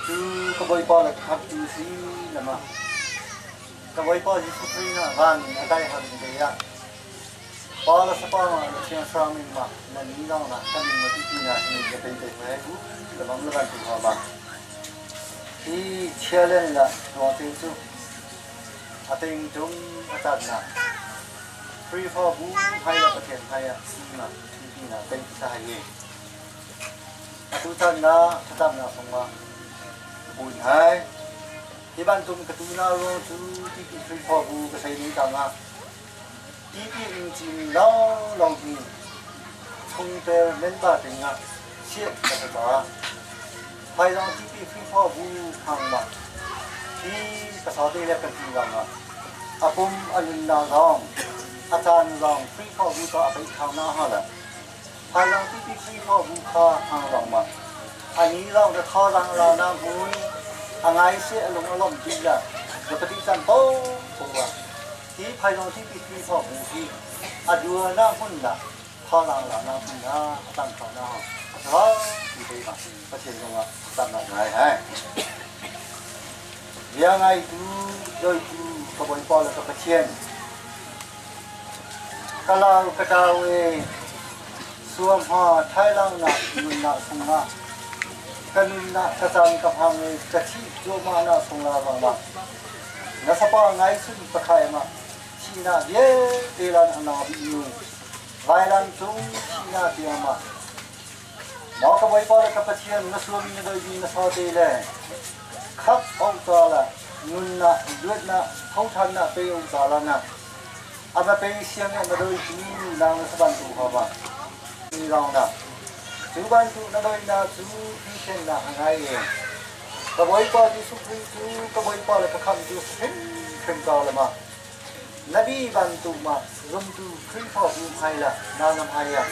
Cu ka Bawipa le ka Khamhtu si lama. Ka Bawipa Jesuh Khrih na van in a dai han te ah Pa le Fapa le Thiang Thlarau min ma na ni long na kan ning ma ti ti na hi ka pe te he ku lamam le ban tu ha ma. Hi challenge la ruang te cu a ting tum a tat na free for bu hai la pathian hai ah si ma ti ti na pe sa hai. Atu caan na thlacamnak zongah buin hai. Hi bantuk ka tu na ruang cu tipi Khrihfabu ka sei ning tangah tipi in cin lawnglawng hi chungtel member dingah chiah ka si caah hmaizong tipi Khrihfabu hangma hi ka sate le kan ti ruangah a pum a nunnak zong a caan zong Khrihfabu ca a peih khang na ha le Thailang pipi Khrihfabu kha hmang lengmang. A ni lawng ka thawzang a na hmun, a ngai seh a lung a lawmh ti la ka pati cang ko ko wa. Hi Phailong pipi Khrihfabu hi a dua na hmun la thawzang la na hmun na a tang kho na ho. Ra ti te ma Pathian zong ah tam na ngai hai. Bia ngai tu doi tu ka Bawipa le ka Pathian Ka lau ka ṭau i suamha thailang-nak nunnak chungah ka nunnak ka caan ka hmang i ka thih cuahmahnak chung la ruangah na fapa ngaichun pakhai mah thihnak vialte lan a na dihmi vailam cung thihnak tiang mah maw ka Bawipa le ka Pathian na suami na doimi na fate le khap awk ca la nunnak luatnak thoṭhannak pe awk ca la na a va pe siang i na doi tu nang na saban tu ha ba ni rong na cu bantuk na doi na cu thisen na a ngai e ka Bawipa Jesuh Khrih cu ka Bawipa le ka khamh cu hrim hrim ko le ma nabi bantuk ma zumtu Khrihfabu hmai la na nam hai ya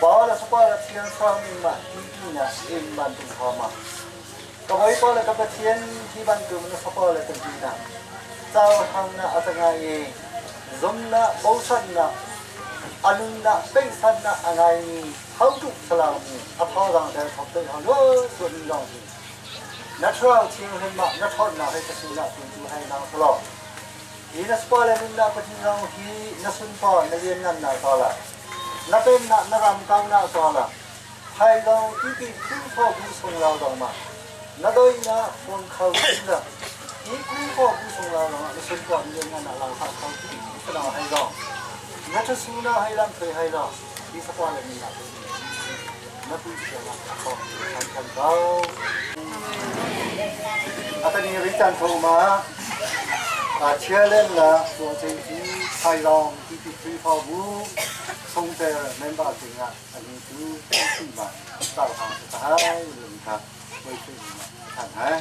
pa le fapa le Thiang Thlarau min ma ti ti na in bantuk ha ma Ka Bawipa le ka Pathian hi bantuk na fapa le ka dinak cohlannak a ka ngai i zumnak bochannak a nunnak peihsannak a ngaimi hoduh salami a thawzang der thawk deuh hau lo suami lawng hi na thlarau thianghlim ah na ṭhawnnak he ka sinah tu hai nang selaw hi na spa le nunnak Pathian zong hi na sunpar na lianngannak ca na pennak na ram kaunak ca Hailo titi Khrihfabu sung lau dong ma na doi na phone kho ti la hi Khrihfabu sung lau dong na sun ko ni nga na lau ha kho ti ka na hai lo na tha su na hai lam thoi hai lo hi sa kwa le ni na na pu sia na kho than than ko atani ri chan tho ma a chia len la so chen chi thai long ti ti Khrihfabu sung te member ding ah Ani cu Khrihfa cohlang si ka hai lung kha voi Khrih min ah ka thanh hai.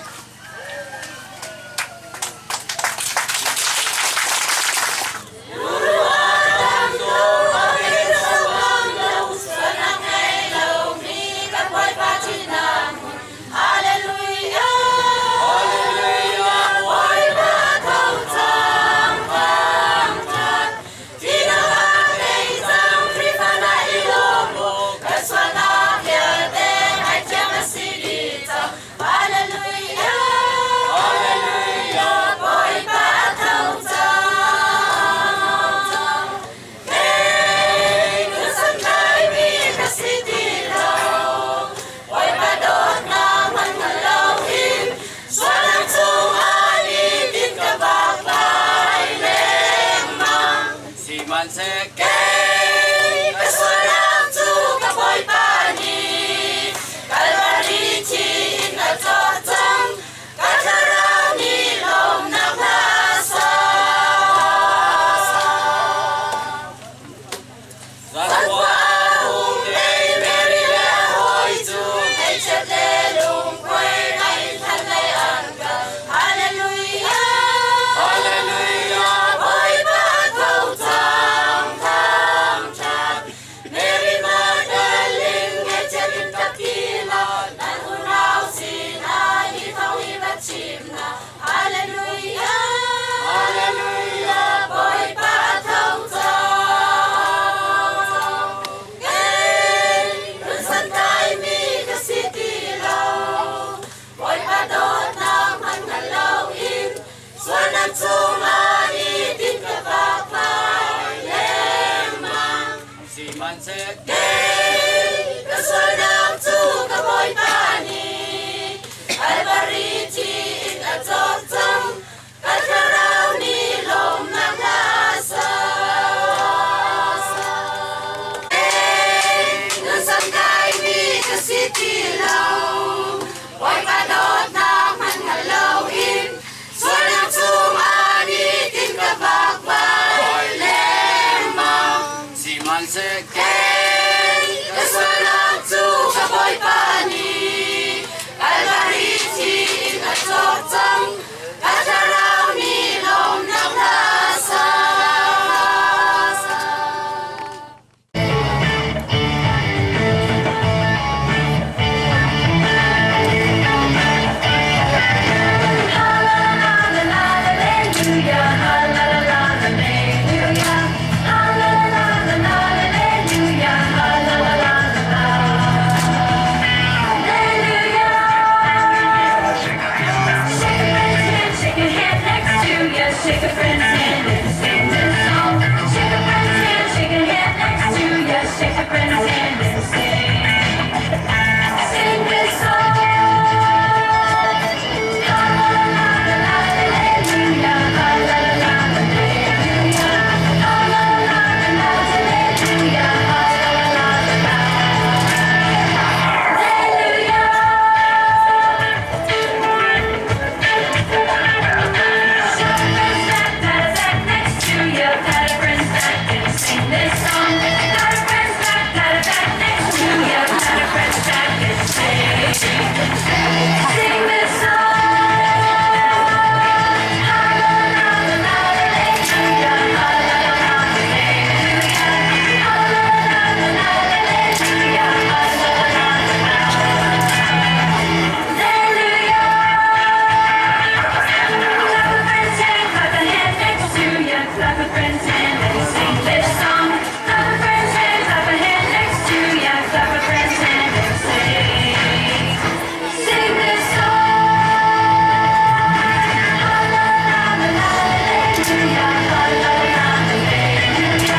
Hallelujah. Shake a friend's hand and sing this song. Shake a friend's hand, shake a hand next to ya. Shake a friend's hand and sing. Sing this song. Hallelujah, hallelujah, hallelujah, hallelujah. Shake a friend's back, pat a back next to ya. Pat a friend's back and sing this song. Pat a friend's back, pat a back next to ya. Pat a friend's back and sing. Sing this song. Hallelujah, hallelujah, hallelujah, hallelujah. Clap a friend's hand, clap a hand next to ya. Clap a friend's hand and sing this song. Clap a friend's hand, clap a hand next to ya. Clap a friend's hand and sing. Sing this song. Hallelujah, hallelujah, hallelujah, hallelujah.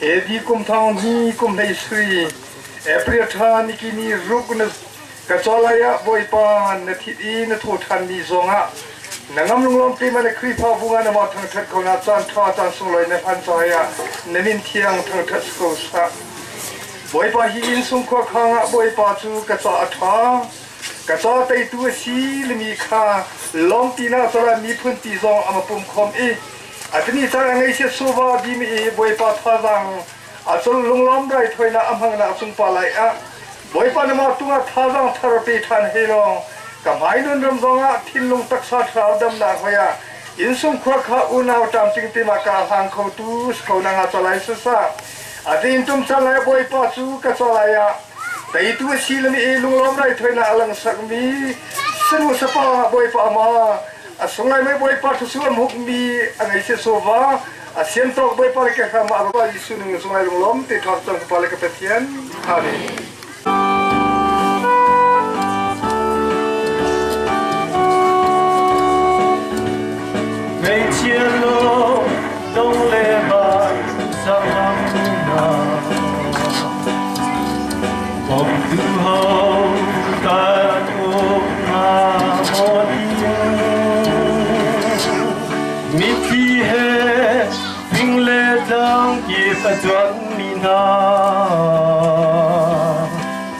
AD kum thong hi kum hlei sui April tha nikini ruk na ka cholaya Bawipa na thit i na tho than ni zongah na ngam lunglawm te ma na Khrihfa bu nga na ma thang that ko na caan tha caan sunglawi na phan cahaya na min thiang thang that ko sa Bawipa hi inn sung khua khang ah Bawipa cu ka ca a tha ka ca teitu a si limi kha lawm ti na cala miphun ti zong ama pum khom i atini caan ngei sia suva di mi i Bawipa thazang a cul lunglawm rai thoina a hmang na sung pa lai ah Bawipa na ma tunga thazang thar pe than he long ka hmai nun ram zongah thinlung taksa thlarau damnak hoya insung khua kha unau tam ting te ma ka hlang kho tu kho na nga chalai sa sa atin tum chalai Bawipa cu ka chalai ah. Teitu a si lami i lunglawm raithawinak a langsakmi sanu sapa Bawipa ama a sunglai mei Bawipa thluachuah hmukmi a ngei si sova a sian tawk Bawipa le ke hram ah a Jesuh ning sunglai lunglawm te thawk cang pa le ka Pathian. Amen. Ngeichia lo dong le ba sang na Bom tu ho ta um na mo Mithi he fing le tlang kip a chuan mi hna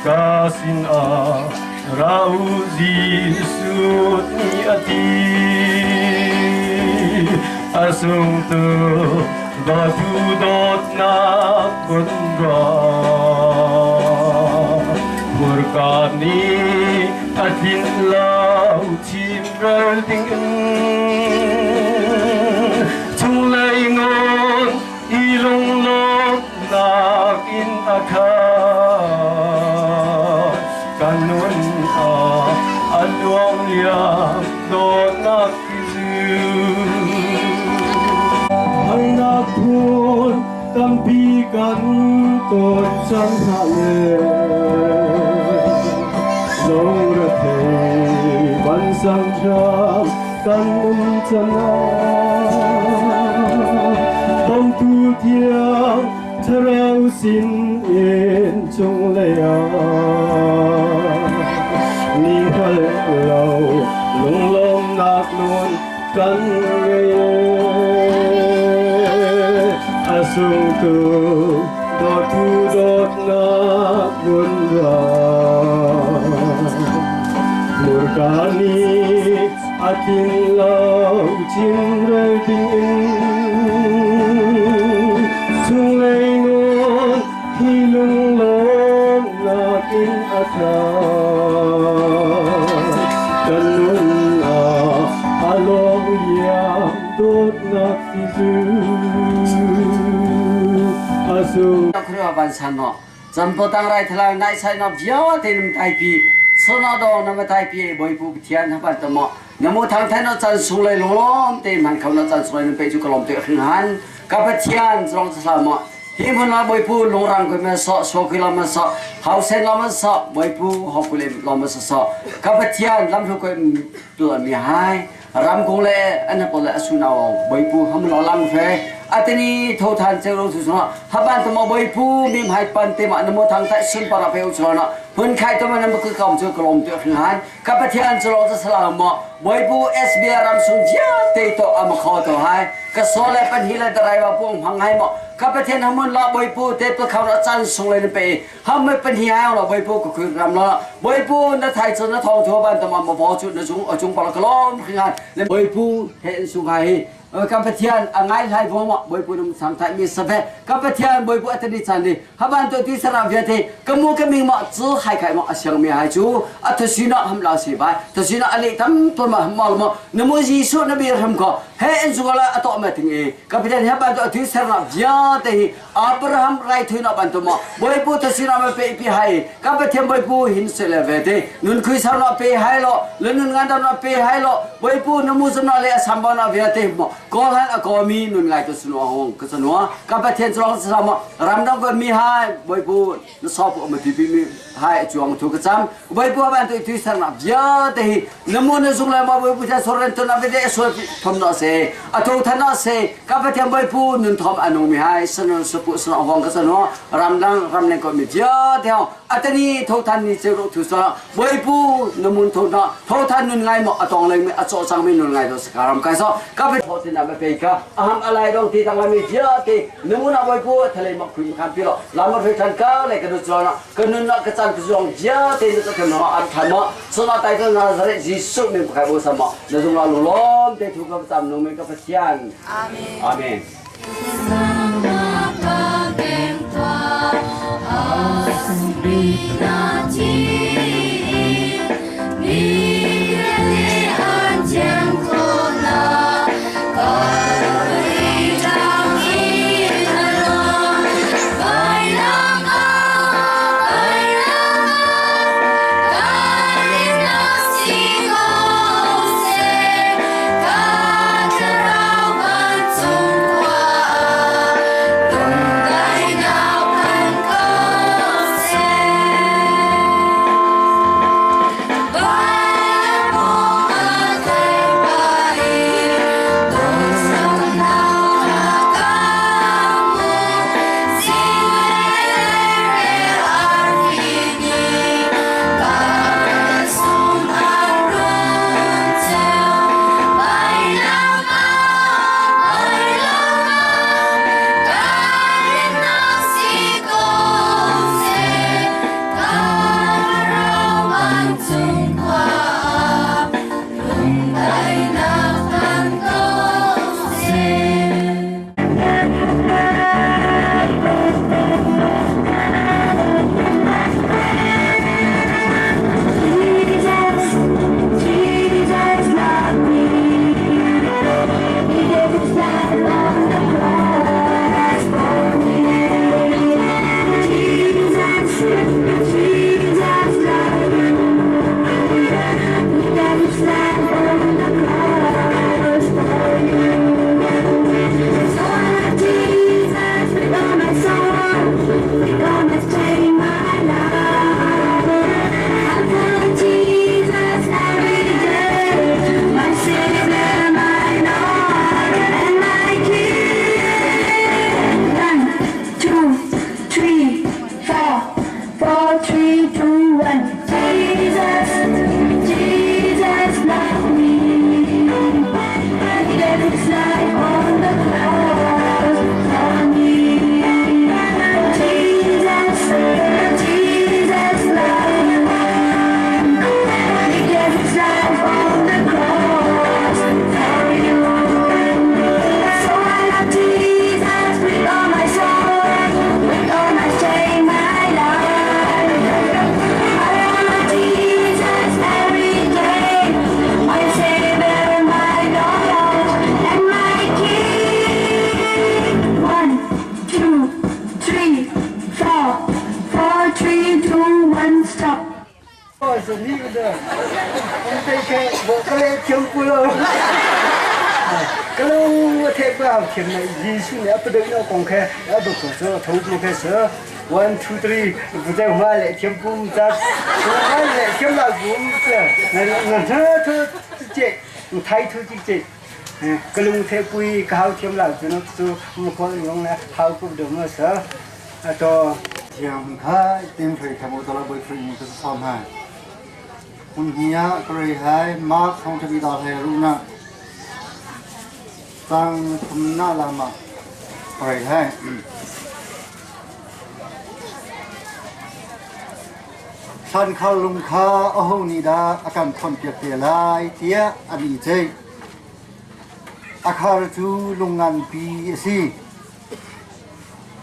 ka sin ah ra u Jesuh nih a ti a sung tu dawtu dawtnak kun ra hmurka nih a tlinh lo chim ral ding in chunglei ngun i lunglawmhnak in a khat kan nun ah a luang liam dawtnak tizu harnak phun tampi kan ton cang hna le lungre vansang hram kan um canah bawmtu thiang thlarau sin in cunglei ah ni hngal lo lunglawmnak nun kan ngei a sungtu dawtu dawtnak nun ra murka nih a tling lo chimrel ding in chunglei nun hi lunglawmnak in a tla kan nun ah a lawm liam dawtnak tizu a sung Khua van san no Champo tang rai thala nai sai no vialte num tai pi sono do na ma tai pi boi pu pathian ha ban tamo namo thang than no chan sung lai lom te man khau na chan sung lai num pe chu kalom te khing han ka pathian zong sa mo hi mun la boi pu lungrang ko ma so so ki la ma so hau sen la ma so boi pu ho ku le la ma so so ka pathian lam hlu ko tu mi hai ram kong le an pol le asu naw boi pu ham lo lang fe atani tho than cheu ro su so haban to mo boi pu mim hai pan te ma namo thang tai sun para pe u chona hun khai to ma nam ku kam chu klom te khing han ka pathian chu lo cha salam mo boi pu SBR ram sung jia te to am kho to hai ka so le pan hi le driver pung hang hai mo ka pathian hamun la boi pu te pa khau ra chan sung le pe ham me pan hi hai lo boi pu ku khu ram lo boi pu na thai chu na thong thu ban to ma mo chu na chung chung pa klom khing han le boi pu he sung hai Ka Pathian a ngai hlai vo ma Bawipa num sang thai mi save ka Pathian Bawipa atani chan ni haban to ti sara via the kamu ka ming ma chu hai khai ma asyang mi hai chu athasina ham la si bai thasina ale tam to ma mal ma namo Jesu na bir ham ko he en zungala ato ma ting e ka Pathian haban to ti sara via te hi Abraham rai thui na ban to ma Bawipa thasina ma pe pi hai ka Pathian Bawipa hin se le ve te nun khui sar na pe hai lo le nun ngan na pe hai lo Bawipa na mu na le asamba na ve te mo ko han a ko mi nun ngai to sunu hong ka sunu ka Pathian chalong sa ma ramdang ko mi hai Bawipa na so pu ma pi pi mi hai chuang thu ka cham Bawipa ban tu tu sar na via te hi namo na zung la ma Bawipa cha soren to na ve de so thom na se a tho than na se ka Pathian Bawipa nun thom anung mi hai sanu sapu sunu hong ka sunu ramdang ramleng ko mi via te atani tho than ni che ro thu sa Bawipa na mun tho na tho than nun ngai mo atong leng mi acho chang mi nun ngai do sakaram kai so ka pe tho tin na pe ka aham alai dong ti tang mi via te namuna Bawipa thalei ma khui khan pi lo lama phe than ka le ka nu cho na ka nun na ka chan zong via te nu ka no an than mo so na tai ka Nazareth Jesu min kai bo sa mo na zung la lu lom te thu ka cham no me ka Pathian. Amen. Amen. Stop. 我是你的，我这个我个来听不了。个喽，我太不好听了，艺术呢不得要公开，要不做做头部开始，one two three，不在我来听不在，我来听了不在，那那这头这，抬头这这。个龙太贵，个好听了，只能做，我可用来好过的么事，啊都。 thiam kha tim phei khamo tala boi phei mu ka som hai hun hiya krei hai mark thong thabi da hai ru na tang thum na lama krei hai san khal lung kha a ho ni da akan thon piak te lai tia ani chei akhar chu lungan pi si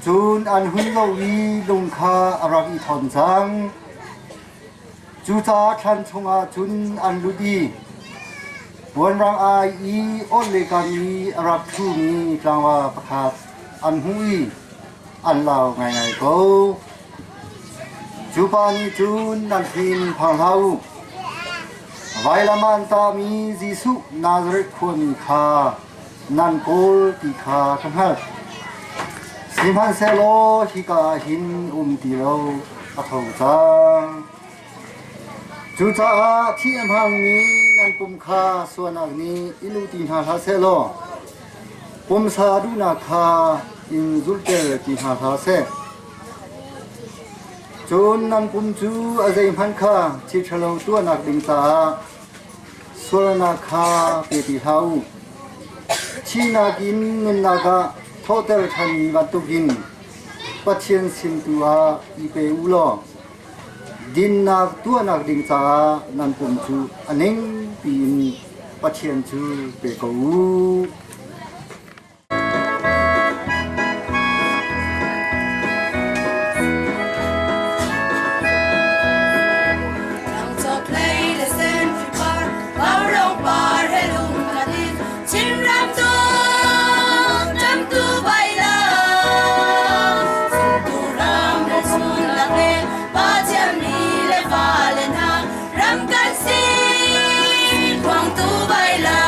Cun an hun lo i lung kha a rak i thawn cang. Cucaah thlan chungah cun an lut i puanrang ai i awt le kam i a rak ṭhumi tlangval pakhat an hmuh i an lau ngaingai ko. Cu pa nih cun nan thin phang hlah u. Vailam ah an tahmi Jesuh Nazareth khuami kha nan kawl ti kha ka hngalh. Sihmanhsehlaw hika ah hin um ti lo a tho cang. Cucaah thih a hmangmi nan pum kha sualnak nih in uh ti hna hlah seh law pumsa duhnak kha in zulhter ti hna hlah seh. Cun nan pum cu a zeihmanh kha thil ṭhalo tuahnak ding caah Sualnak kha pe ti hlah u. Thihnak in nunnak ah thawhter ṭhanmi bantukin Pathian sin tu ah i pe u law dinnak tuahnak ding caah nan pum cu a ning piin Pathian cu pe ko u. Ram kan si, Quang tu bai la.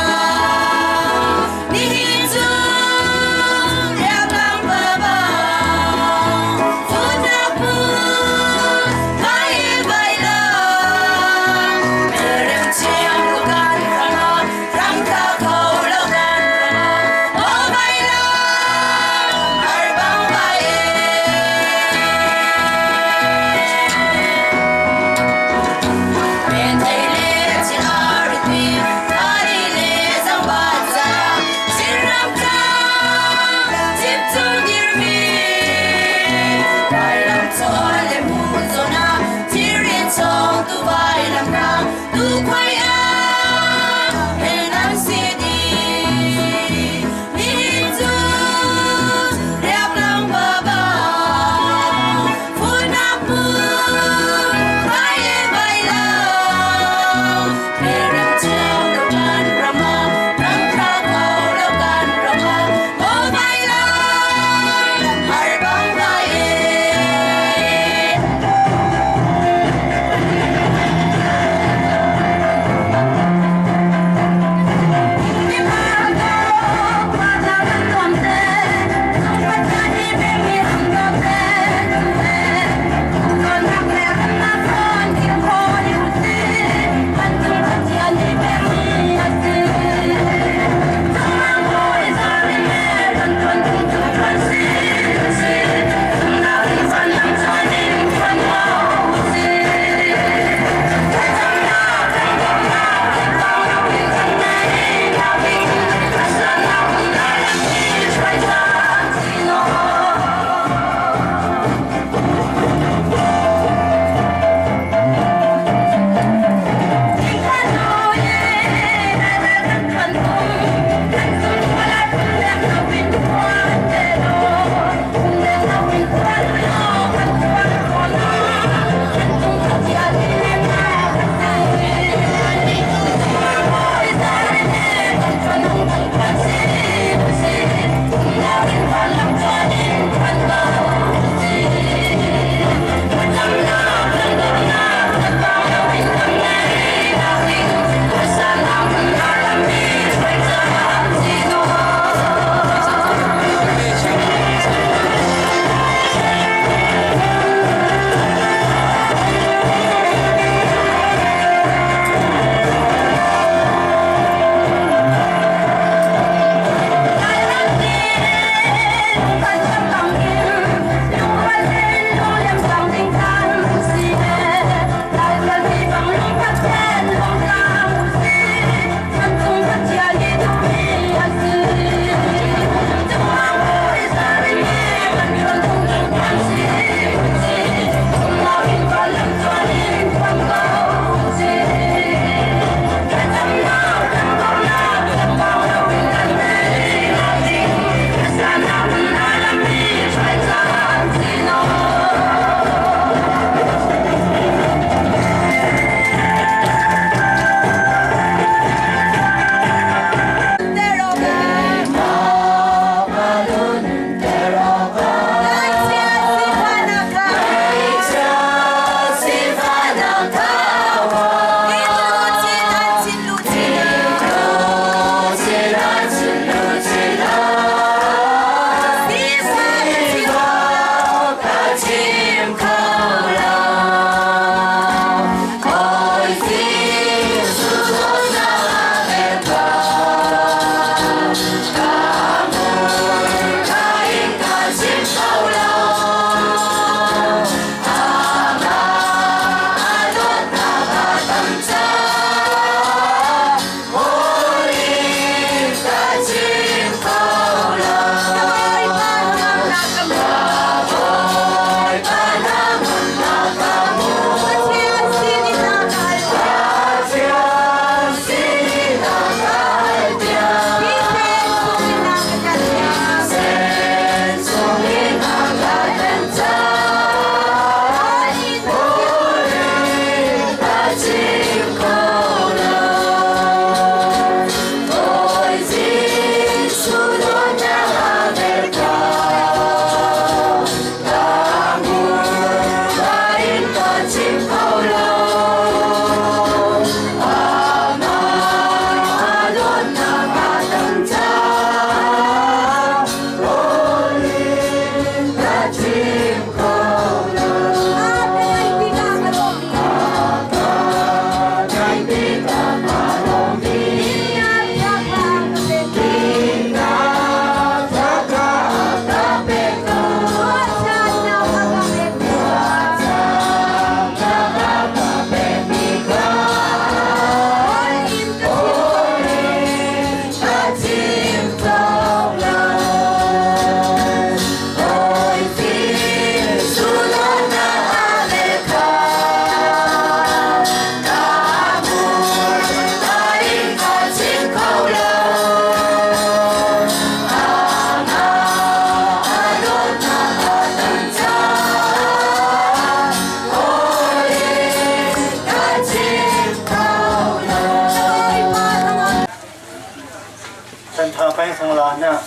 Peng sung la na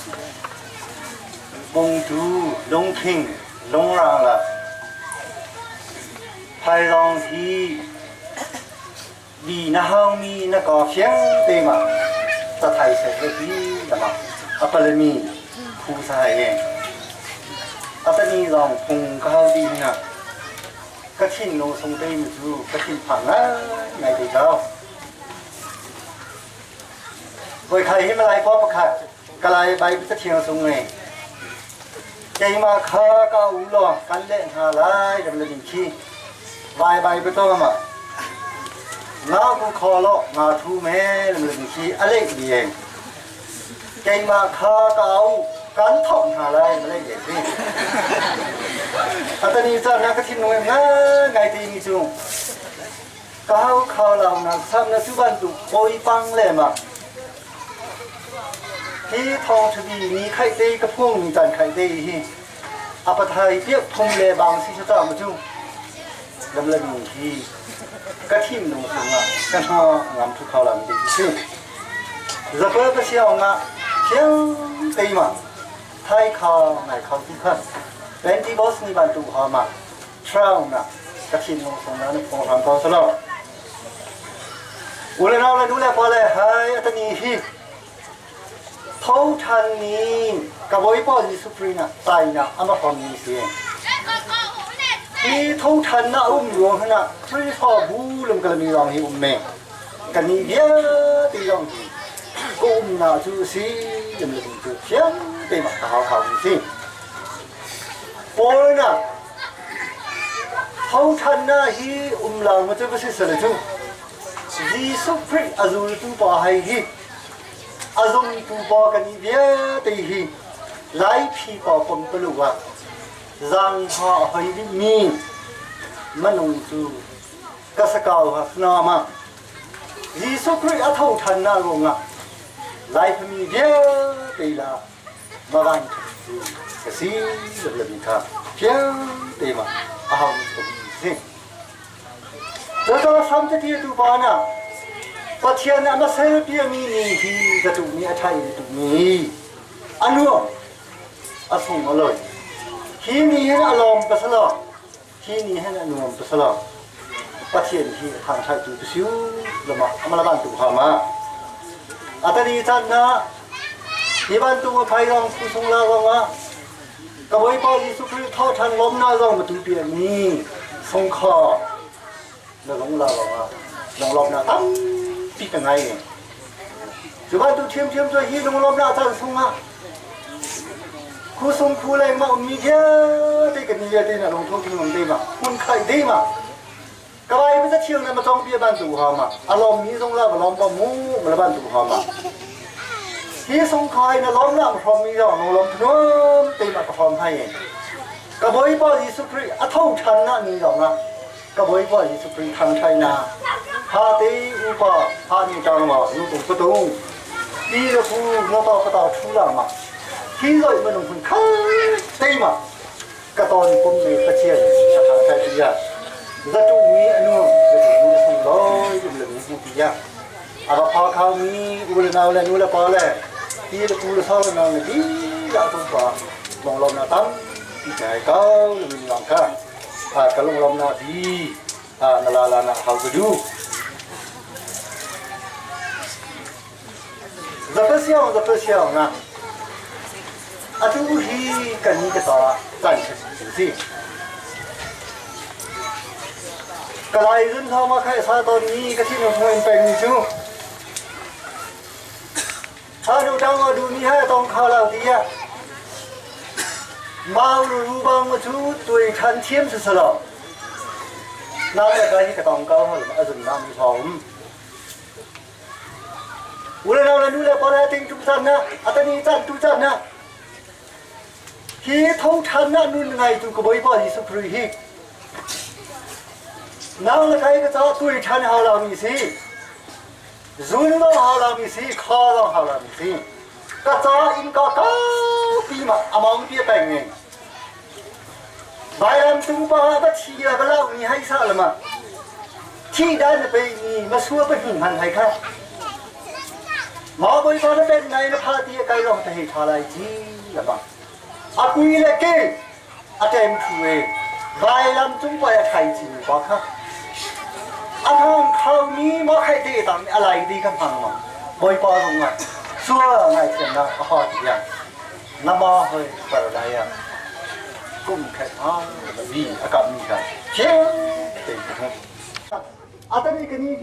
Bungtu lungkhing lungrang la Phailong hi bi na hau mi na ka fiang te ma ta thai se he bi lama apalami phu sa he atani long phung ka hau di na ka thin lung sung te mi chu ka thin phang ngai ngai te chao Voi khai hi malai pa pakhat kalai bai ta thiang sung ngai keima kha ka u lo kan le hna lai ram le ding khi vai bai be to ma nga ku kho lo nga thu me lam le ding khi a le bi keima kha ka u kan thok hna lai ma le ye si atani cha na ka thin ngai ngai ti ni chu Ka hau kho lo na sam na cu bantuk pawi pang le ma hi thong thubi ni khaih te ka phung ni tan khaih te hi a pathai piak phung le bang si sa ma cu lam la mi hi ka thim nung sung ah ka hna ngam thu kho lam te si zapa ka siao nga thiang te ma thai kha ngai kho tu khan Pentecost ni bantuk ha ma Thlarau na ka thinlung sung na na phung hram ko salo. Ule nau le nu le pa le hai atani hi tho than ni ka bawipa Jesuh Christ na tai na ama hom ni si. Hi tho than na um ruang hna Khrihfa bu lung kalami rong hi um me. Kani vialte rong hi ko um na chu si lam le chu thiam te ma ka hau hau ni si. Paul na Thothannak hi um lo maw cu va si sal cu Jesuh Khrih a zultu pa hei hi a zumtu pa kan i vialte hi Laiphi pa pom palu ah zangha a hoi dihmi manung cu ka sakau ha ma Jesuh Khrih a thothannak ruangah Laiphami vialte la Mavan cu ka si lami kha fiang te ma a hau mi si. Cucaah sam te tu pa na Pathian a masel piami ni hi ka tu mi a thai tu mi a nuam a sung a loi. Hi ni hin a lawm pasalo hi ni hin a nuam pasalo Pathian hi thang thai tu siu lama amalaban tu ha ma atani chan na hi bantuk a phai rong phu sung la rong ah ka bawipa Jesuh Khrih tho than lom na zong ma tu pi mi sung kho na lung la rong ah lung lom na tam pi ka ngai ne cu bantuk thiam thiam cu hi lung lom na chan sung ah khu sung khu leng ma um mi vialte kan ni vialte na lung tho thing om te ma hun khai de ma ka bai ma thiang na ma tong bia ban tu ha ma alom mi zong la ba lom ba mu ma la ban tu ha ma hi sung khai na lom na hrom mi zong lom thnom te ma ka hrom hai ka boi pa Jesuh Christ a tho than na ni zong ah ka bawipa Jesuh Khrih thangṭhai na ha te upa ha ni tang ma nu tung patung pi le pu no ta ka ta thu la ma hi zoi manung hun khal te ma ka ton pum me pathian ka thangṭhai ti ya zatu mi anu zatu mi sung loi um le mi ti ya aba pha khau mi u le nau le nu le pa le pi le pu le sa le nau le bi la tung pa long lom na tam ti kai kau le min lang ka ka lunglawmnak bi na la la na hau ka du. Zapasiang zapasiang na atu hi kan ni ka ta tan si. Kalai zun thong ma khai sa ton ni ka thin hong peng ni chu. Ha nu tang du ni ha tong kha lao ti ya. Mau lu ru bang ma chu tui than thiam su sa lo. Na le ka hi ka tong ka ho ma azun na mi thong. Ule na le nu le pa le ting tu chan na atani chan tu chan na. Hi tho than na nun ngai tu ko boi pa Jesu Christ hi. Nang le kai ka cha tui than ha la mi si. Zun lawng hau lomi si, kha lawng hau lomi si. Ka ca inn ka kaupi ma among pi peng nge. Vailam tung pa va thi la va lau ni hai sa lama. Thi dan pe ni ma sua pa hin han hai kha. Ma Bawipa na pen nai na pha ti a kai rong te hei tha lai ci lama. A kui le ke a tem thu e vailam cung pai a thai ci pa kha. A thong khau mi ma khai te tang a lai di kan hang ma. Bawipa rung ah sua ngai thiam na a ha ti ya. Nama hoi par lai ya. Kum khat ha bi a kap mi ka. Chiang te ka. Atani kani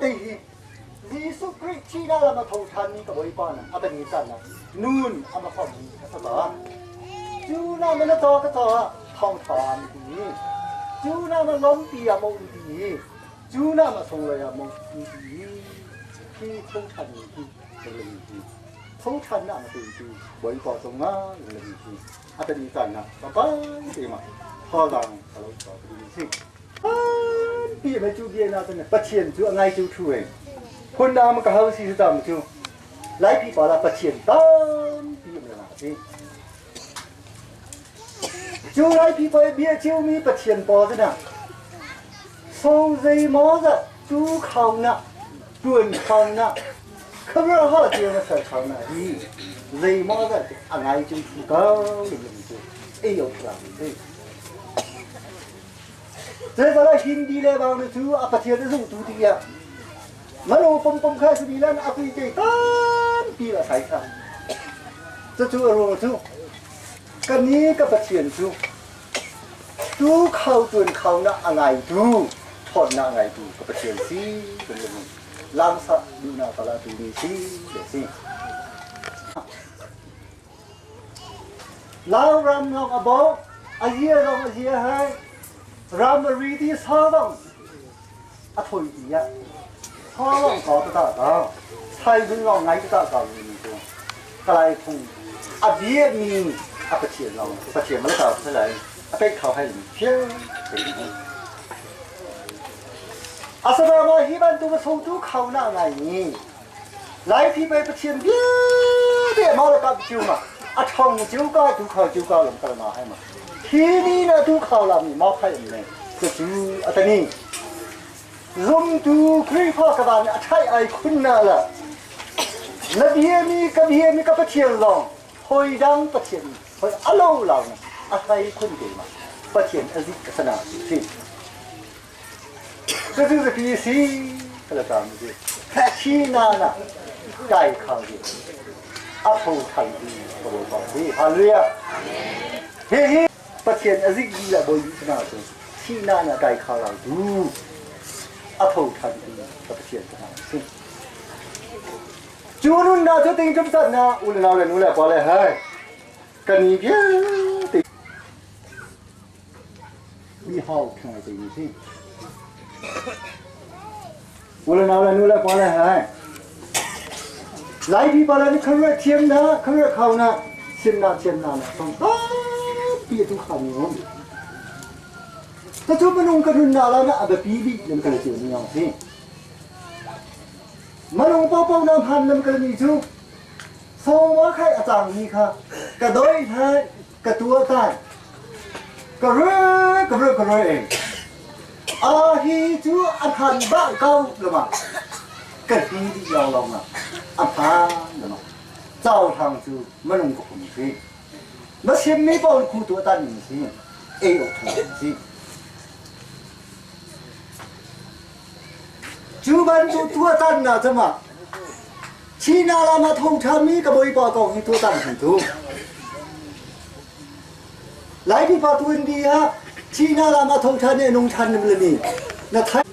te hi Jesuh Khrih thihnak lam a tho ṭhanmi ka Bawipa na a kan chan ah nun a ma khommi ka si ba. Cu na na caw ka caw ah thawngṭha am ti i, cu na na lawmpi ah maw um ti i, cu na ma sunglawi ah maw um ti i, hi tho ṭhanmi hi lungmi hi tho ṭhan na ma tu Bawipa cungah lungmi hi a kan i chan ah papa te ma thazaang ka lo ka si. Tampi mei cu bia na cun Pathian cu a ngai cu thu ei. Phun dang ka hau si tam cu Laipi pa la Pathian tampi um na si. Cu Laipi pa bia ciu mi Pathian pa cu na song zei maw za cu khau na tuan khau na khamra ha tiu na sal khau na hi zei maw za a ngai cu thu ko cu ei o thla si. Zeicahtiah Hindi le bang cu a Pathian a zumtu ti ah mano pom pom kha si lan a pui te tampi a sai kha. Cucu a ruang cu ka ni ka Pathian cu tu khau tuan khau na a ngaitu ṭhawnnak a ngaitu ka Pathian si kan lung langsa duhnak kala tu ni si le si. Lauram lawng a bawh, a zia zong a zia hai, ram a ri ti sa zong a thoi ti ah sa lawng ka ta ta ka sai zun lawng ngai ta ta ka mi cu kalai phung a bia mi a pathian lawng pathian ma ta sa lai a pek khau hai mi phiang asaba ma hi bantuk so tu khau na ngai ni Laipi pei Pathian vialte mah le kap cio ma a ṭhong cio ka tu khau cio ka lam kal ma hai ma hi ni na tu khau lam ni ma khai ne cu atani zumtu Khrihfa ka ban a ṭhai ai khun na la na bia mi ka bia mi ka Pathian lawng hoi dang Pathian hoi alo lau na a hlai khun te ma Pathian azik ka sana si Cucu zapi si ka la cam si. Thi na na kai khang di. A tho than di ka Bawipa si. Hallelujah. Hi hi Pathian a zik di la bawi na cu thi na na kai kha la du. A tho than di ka Pathian na si. Cu nun na cu ting tum sat na u le nau le nu le pa le hai. Kan ni vialte Mi hau khengai te mi si. Ule nau le nu le pa le hai. Lai pi pa le ni kharuat thiam na kharuat khau na sim na thiam na na song tampi tu kha mi um. Ta chu manung ka nun na la na abapi bi lam kala chiu ni yong si. Manung po po nam han lam kala mi chu song wa khai achang mi kha ka doi thai ka tua tai ka re ka re ka re a hi cu a phan ba kau lama ka hi di yau long a a phan lama chau thang cu manung ka um si na sim mi pawl khu tu tan ni si ei ok thang si cu bantuk tua tan na chama China lam ah thong ṭhami ka bawipa kong hi tuah tang tu. Lai pipa tu in bi ah China lam ah thong ṭhan i nung ṭhan nim le mi na thai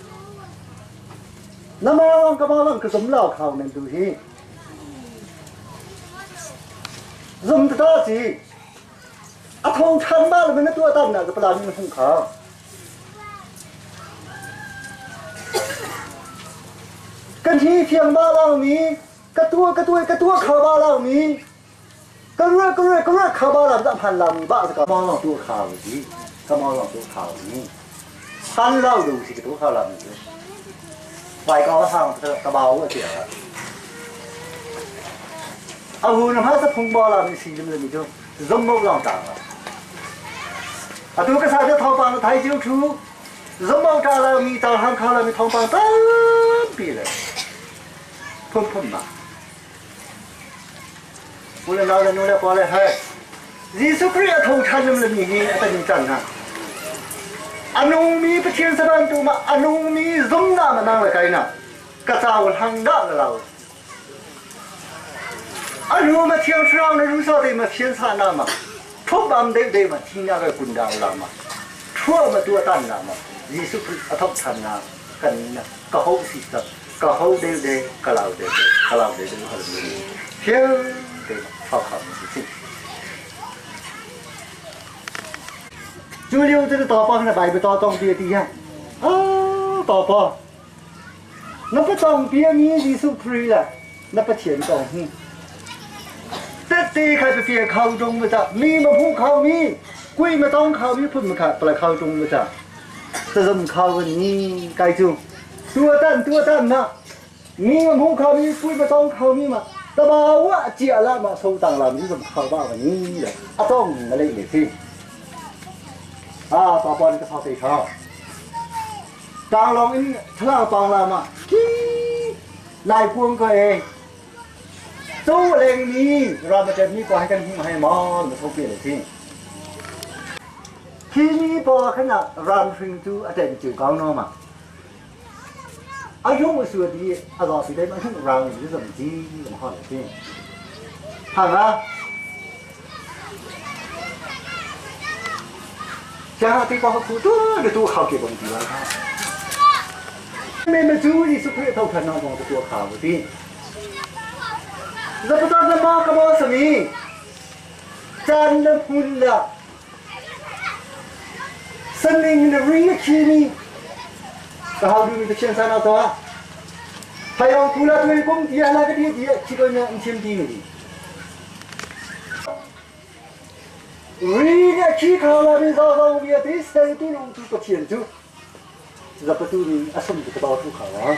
na ma wang ka ma wang ka zum lao khau nan tu hi zum ta si a thong ṭhan ma le na tuah tan na ka pala ni hung kha Kan hi fiang ba laumi, ka tua ka tua ka tua kha ba laumi, ka rua ka rua ka rua kha ba lam da phan laumi ba ka ma long tu kha wi ka ma long tu kha wi phan lao du si ka tu kha lam ni vai ka hang ka bao a tia a hu na ha sa phung ba lam si lim le mi chu zong mo long ta Atu ka sa cu thawngpang na thai cio thu. Zumau ta la mi ta hang kha la mi thawngpang tampi le phunphun ma. U le nau le nu le pa le he Jesuh Khrih a tho ṭhan lam mi hi a kan cang hna. A nungmi Pathian sabantu ma a nungmi zumna ma nang le kai na ka cau hlang dah la lau. Anu ma thiang thlarau na rusa te ma fian sa na ma thup am deuh deuh ma thina ka kun dau la ma thua ma tua tan na ma Jesuh Khrih a thok ṭhan na kan na ka ho si ta ka ho deuh de ka lau deuh de ka lau deuh de ka lau fian te ma fa kha ma si. Cu lio cu ta pa na Bible ta tong ti ti ha. Ah ta pa. Na pa tong pi mi Jesuh Khrih la na Pathian tong hi. Tette khai pa pia khau dong ma ta mi ma phu khau mi kui ma tong khau mi phun ma kha pala khau dong ma ta. Ta zam khau ni kai chu. Tua tan tua tan na mi ma hmu kho mi pui ma tong kho mi ma taba wa chia la ma so tang la mi zam kho ba wa ni le a tong na le le thi a pa pon ka sa te tha tang long in thla pang la ma ki lai kuang ko e tu leng ni ra ma tet mi ko hai kan hung hai ma ma tho pe le thi khi ni po khana ram hring tu a ten chu kau no ma 阿勇我说的，阿老师在那让你怎么的，怎么好的？好啊。家对包苦多的都好给工地了。妹妹主意是可以偷看那种的多好的。那不知道那妈干嘛什么？真的混了。森林的瑞气呢？然后你的先生那多，还有除了对工地啊那个地地，这个呢签地的。瑞的去考了，你早上别对谁都弄出个天主，这不都你阿送个到处考啊？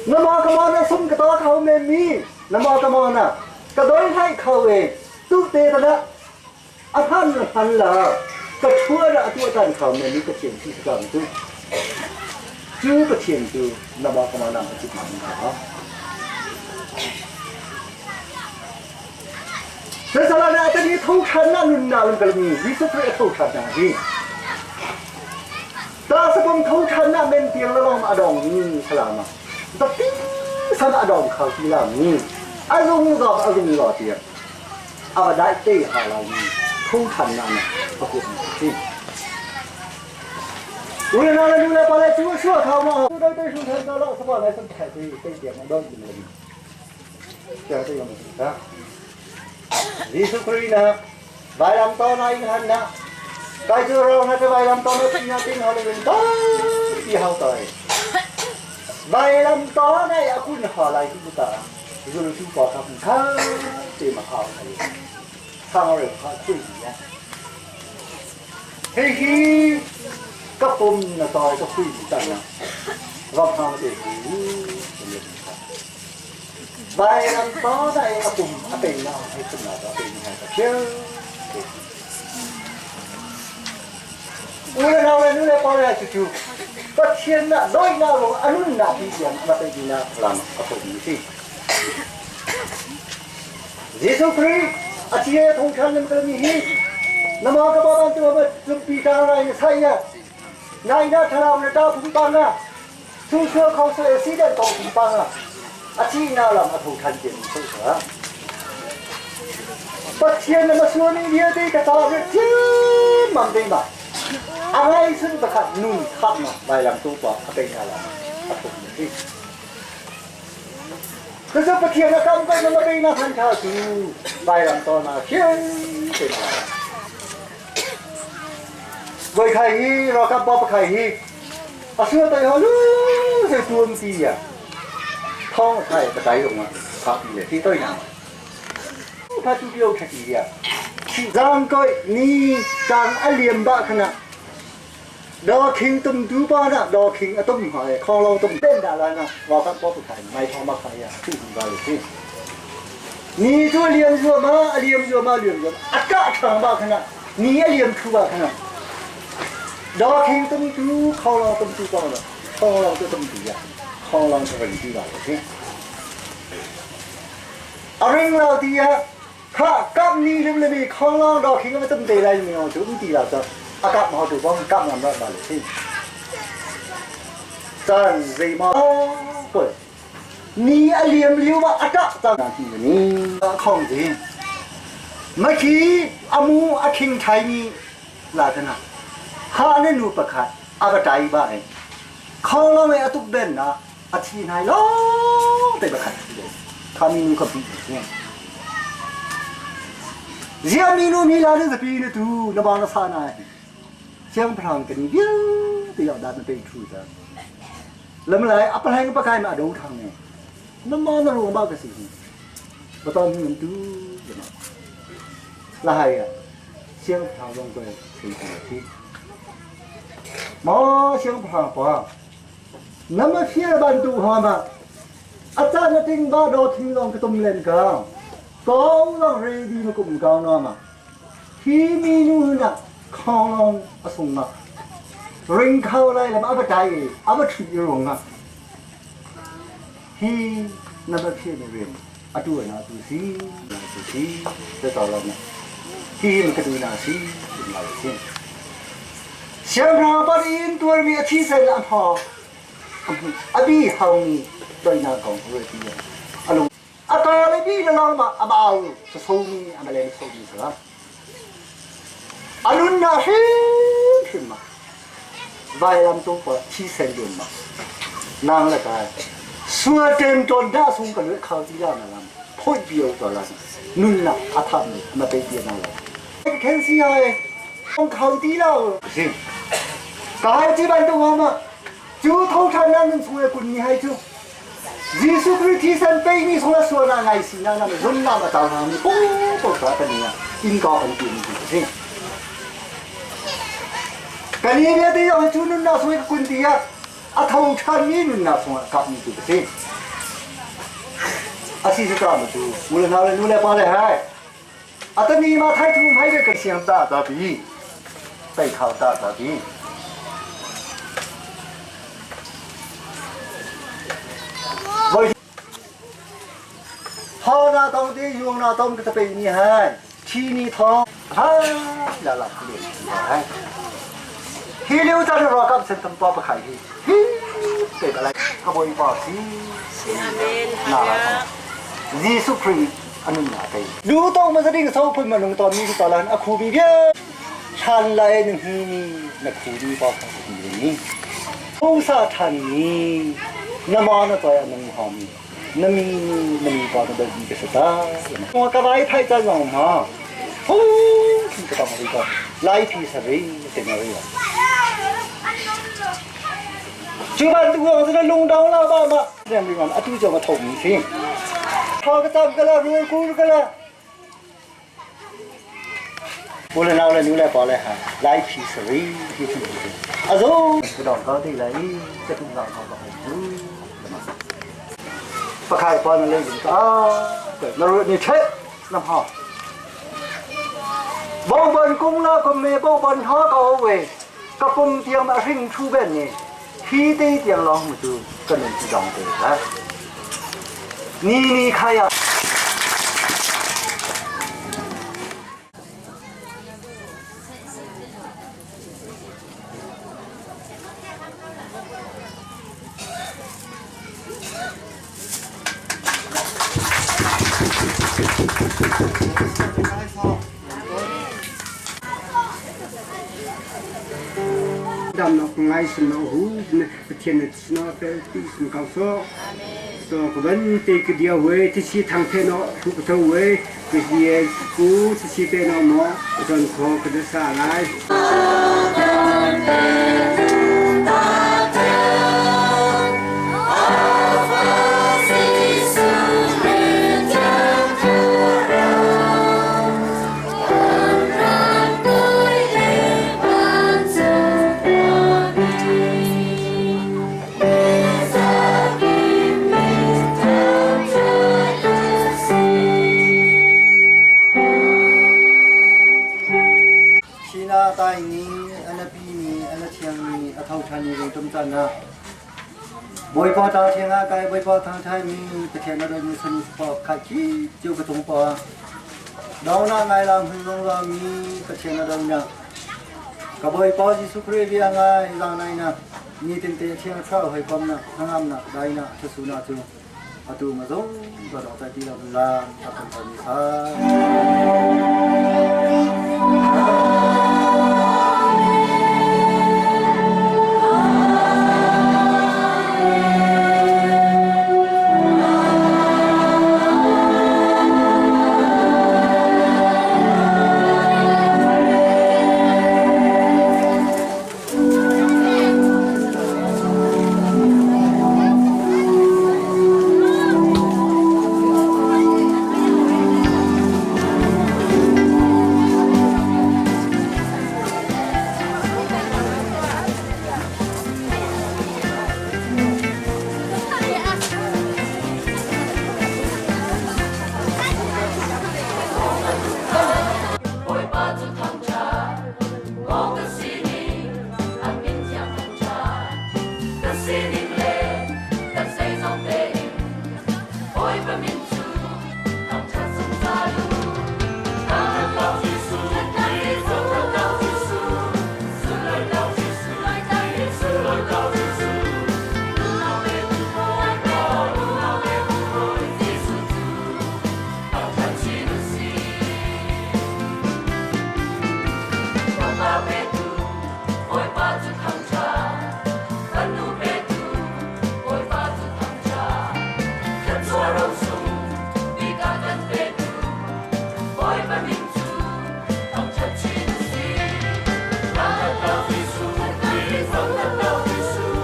那么干嘛呢？送个到考没米，那么干嘛呢？个对还考诶，都得的呢。阿汉汉了，个错了阿多单考没米个天主是干的，这个天主那么干嘛那么就忙啊？这是那那这里偷看那轮那轮个你，你是不是偷看那的？但是讲偷看那面点了啷阿东你是啦嘛？这边上阿东考起了你，阿荣个阿荣老爹，阿不来对好了你，偷看那呢，不过是。无论哪来来把来做说他嘛，对对说他到了是吧？来是开对对点到你们，这这样子啊。Jesuh Khrih na vailam to na ing han na kai chu rong na te vailam to na tin na tin halloween to ti hau toi vailam to na ya kun ha lai ku ta zulu chu pa ka kha te ma hau ai thang re kha chu ya he hi ka pum na toi ka pui ta na rop thang te hu ใบลำต้อได้อะปุ่มอะเป็นเนาะให้ขึ้นมาก็เป็นยังไงก็เชื่อ乌来那来努来包来就就，把天呐，来那罗阿努那比点阿对比那拉嘛阿婆比西。耶稣基督阿基耶通常那么个米希，那么个包办就我们准备上来菜呀，那一那他那我们到土邦啊，出车考试也是在到土邦啊。อาชีน่าลำอาถูกทันเจนสุดฮะปัจเจียนมาส่วนนี้เดียวที่กระต่ายจิ้มมันดีมาอะไรซึ่งประคับนุ่นขับมาใบลำตู้ปอเป็นอะไรอาถูกที่ก็จะปัจเจียนกำไปมันไม่น่าทันข้าวจูใบลำตัวมาเขียนเป็นอะไรใบไข่ฮีเรากับบ๊อบไข่ฮีอาเชื่อตัวเขาลูกเสียตัวมันดีอ่ะ汤菜不带用啊，他也是对呀。他就要吃的呀。让个你干一两百克呢，ดอคิงตุ้มดูบ้านะดอคิงอะตุ้มหอยคอเราตุ้มเต้นดาแล้วนะว่ากันป๊อปไข่ไม่ทอมาไข่อ่ะที่คุณบาเลยที่你做连做嘛，连做嘛，连做，啊个长吧看啊，你也连出吧看啊，ดอคิงตุ้มดูคอเราตุ้มดูบ้านะคอเราจะตุ้มดู呀。康啷这个你地方了，行。A ring lo ti ah kha kap ni lim le mi khong long do khing ma tum te lai mi ong chu um ti la cha a kap ma tu bong kap ngam ra ba le si chan zei ma ko ni a liam liu ma a ta ta na ti ni khong ji ma khi amu a khing thai ni la ta na ha ne nu pakhat a ba tai ba ai khong long e atuk ben na a thi nai lo te pakhat kha mi nu kha bi zia mi nu mi la ne zapi ne tu na ba na sa na hi siang phrang kan vial te yaw da na pe thu cha lam lai a pahleng pakai ma do thang ne na ma na ro ma ka si ba tom ngam tu la hai a siang phrang dong ko si si mo siang phrang pa Na ma fir bantuk hom ah a caan a ting ba do thing lawng ka tum len ka kong long ready ma kum ka no ma hi mi nu na khong long a sung ma ring khau lai lam aba tai aba thi rong ma hi na ba phir ni rim atu na tu si na tu si te to la na hi ma ka tu na si ma si Siangpahrang pariin tuarmi a thisen a phaw a bi haumi toinak kong ruah ti a lung a ka le bi le lawng ma a mau sasomi a malen somi salam a nunnak hrimhrim ma vailam tung pa thisen dun ma nang le kai sua tem ton da sung ka lue khau ti la na lam phoi bio to la nunnak a thap ni ma pe ti na la khen si ai kho ti lo si kai chi bantuk ma cu tho than nan nun chung e kun ni hai cu Jesuh Christ thi san pe ni sung la suana ngai si na na zun na ma tau na ni po po ta ta ni in ka kan ti ni si kan ni ne te yo chu nun na sung kun ti ya a tho than ni nun na sung kap ni tu si a si sa ma chu mu le na le nu le pa le hai 阿得你嘛太土派的个想打咋比，背靠打咋比。好那当的用那当个特别厉害，体力汤，哈啦啦厉害。希溜在这罗岗成腾包不开去，嘿，这个来，他不会包西，那来，耶稣基督 อันนั้นไปดูต้องมาแสดงสาวคนมาลงตอนนี้ตอนนั้นอะคูบีเบียชันไลนึงฮีนี่นะคูดีบอกดีนี่ผู้สาทันนี้นมอนตัวนึงหอมนมีนมีปอดเดินไปสตาตัวกระไรไทยจะลงมาโอ้ที่จะต้องไปก็ไล่พี่สรีเต็มเลยจูบันตัวจะลงดาวละบ้ามาเนี่ยมีมันอตุจะมาถมสิพอกระจำก็ละรู้กูก็ละဘလနာလည်းနူးလည်းပေါ်လဲဟာလိုက်ဖီစရီဖြစ်ဖြစ်အစိုးကတော့ကောတိလိုက်တတူတော့တော့ဘူးပခိုင်ပေါ်နေလေအာနရနေချက်နမဟာဘောဘန်ကုံလာကမေဘောဘန်ဟာကောဝေကပုံตียงมาริงชูเบนนี่ฮีเตตียงลองมาดูกันนึงจองเตละนี่นี่ใครอ่ะ dam nok ngai sin no hu ne pathian ne sno pe ti sin kau so so ko ban te ke dia we ti si thang the no thu ko we ke dia ku ti si pe no mo ton ko ke de sa lai ชีนาตายนี้อนาปีนี้อนาเทียงนี้อเท่าชานีรงจมจันนะ Bawipa ta thiang ah kai Bawipa thang thai mi Pathian a dawtmi sanu pa khat khi tiu ka tung pa Dawna ngai lam hun zong ra mi Pathian a dawtnak ka Bawipa Jesuh Khrih bia ngai zang nai na ni tin te thiang thlarau hoi kom na hnangam na dai na thusu na cu atu ma zong ka dong tai ti lo la ta kan ta ni sa. Bawipa cu thangṭhat, aw ka sining, an min thiang thangṭhat. Ka sining le kan zeizong tein, Bawipa min cu thangṭhat zungzal u. Thangṭhat ko Jesuh, thangṭhat ko Jesuh, sunglawi ko Jesuh, sunglawi ko Jesuh. Nunnak petu Bawipa, nunnak petu Bawi Jesuh cu thangṭhat chin u sih. Fapa petu Bawipa cu thangṭhat, fanu petu Bawipa cu thangṭhat. Thluachuah rosung bik ah kan petu Bawipa min cu thangṭhat chin u sih. Thangṭhat ko Jesuh, thangṭhat ko Jesuh,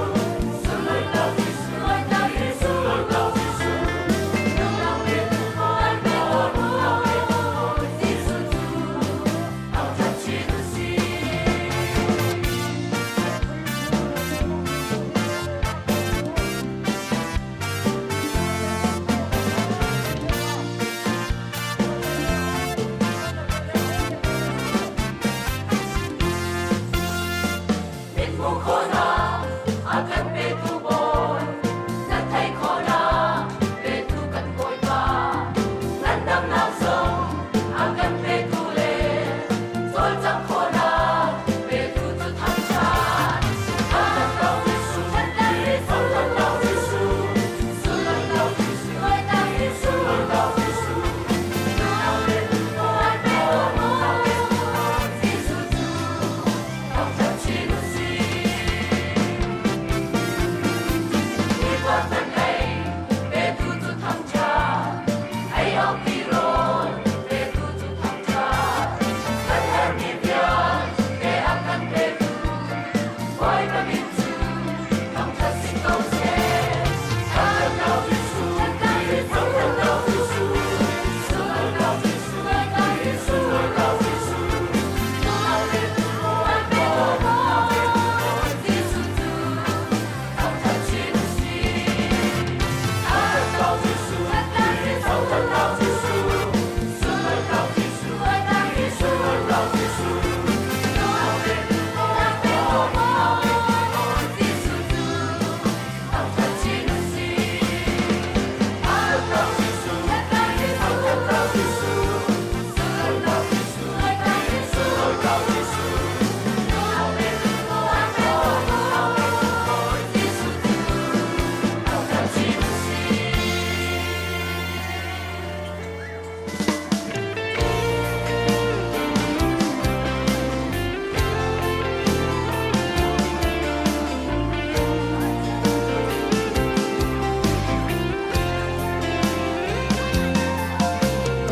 sunglawi ko Jesuh, sunglawi ko Jesuh. Nunnak petu Bawipa, nunnak petu Jesuh cu thangṭhat chin u sih. Mithmuh khawhnak a kan petu Bawi, na theih khawhnak petu kan Bawipa. Ngandamnak zong a kan petu le cawlcangh khawhnak petu cu thangṭhat. Thangṭhat ko Jesuh, thangṭhat ko Jesuh, sunglawi ko Jesuh, sunglawi ko Jesuh. Nunnak petu Bawipa, nunnak petu Jesuh cu thangṭhat chin u sih. Miphun kan ei, petu cu thangṭhat, ei awk tirawl petu cu thangṭhat. Kan herhmi vialte a kan petu, Bawipa min cu thangṭhat si ko seh. Thangṭhat ko Jesuh, thangṭhat ko Jesuh, sunglawi ko Jesuh, sunglawi ko Jesuh. Nunnak petu Bawipa, nunnak petu Jesuh cu thangṭhat chin u sih. Thangṭhat ko Jesuh, thangṭhat ko Jesuh, sunglawi ko Jesuh, sunglawi ko Jesuh. Nunnak petu Bawipa, nunnak petu Jesuh cu thangṭhat chin u sih. Thangṭhat ko Jesuh, thangṭhat ko Jesuh, sunglawi ko Jesuh, sunglawi ko Jesuh. Nunnak petu Bawipa, nunnak petu Jesuh cu thangṭhat chin u sih.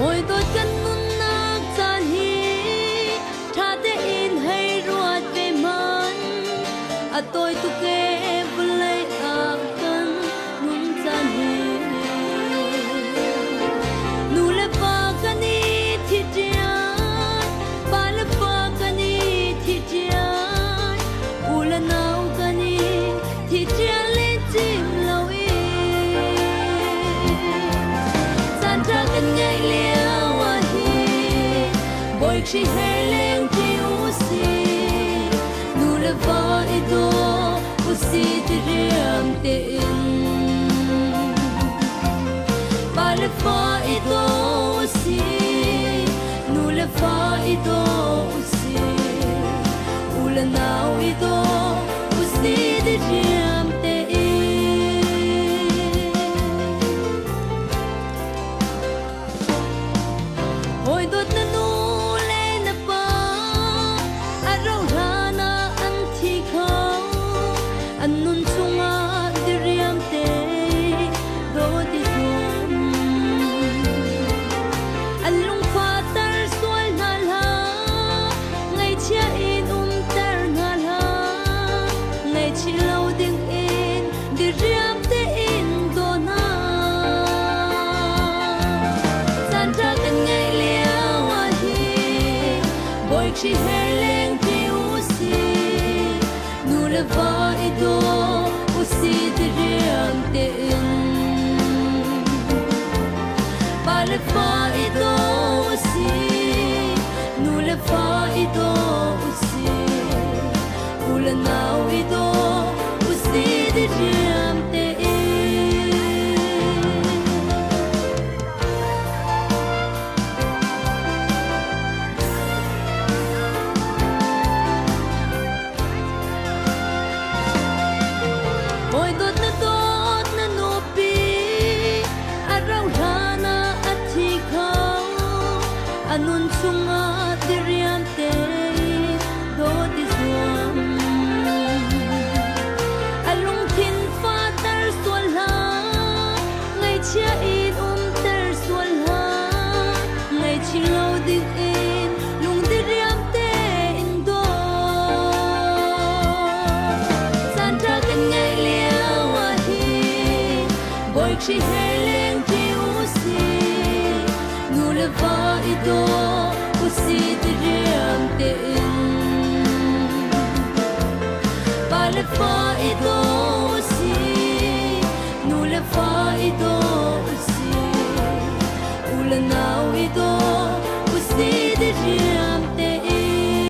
Oi dawt kan nunnak caan hi ṭha tein hei ruat ve hmanh. A tawi tuk ee vawlei ah kan nun caan hi. Nu le pa kan i thi ṭian, pa le fa kan i thi ṭian, u le nau kan i thi ṭian le cim lo in. Caan ṭha kan ngeih lio ah hin Bawi Khrih he lengṭi u sih. Nu le va i daw u si ti riam tein. le fa i do si nu le fa i do si u le nau i do u si di riam te i hoi dot na nu le na pa a rau hlan ah an thi kho an nun chungah diriam te do ti zuam an lungfa tar sual hna hlah ngaihchia in umter hna hlah ngaihchih lo ding in diriam tein daw hna caan ṭha kan ngeih lio ah hin Bawi Khrih he lengṭi u sih nu le va i daw u sih diriam tein pa le fa i daw u sih nu le fa i daw u sih u le nau i daw u sih diriam tein. Hawi dawt na dawt na nupi a rauh hlan ah a thi kho a nun chungah diriam tein dawt i zuam a lungthin fahter sual hlah ngaihchia in umter sual hlah ngaihchih lo ding in lung diriam tein daw caan ṭha kan ngeih lio ah hin Bawi Khrih he lengṭi u sih nu le va i daw u sih diriam tein pa le fa i daw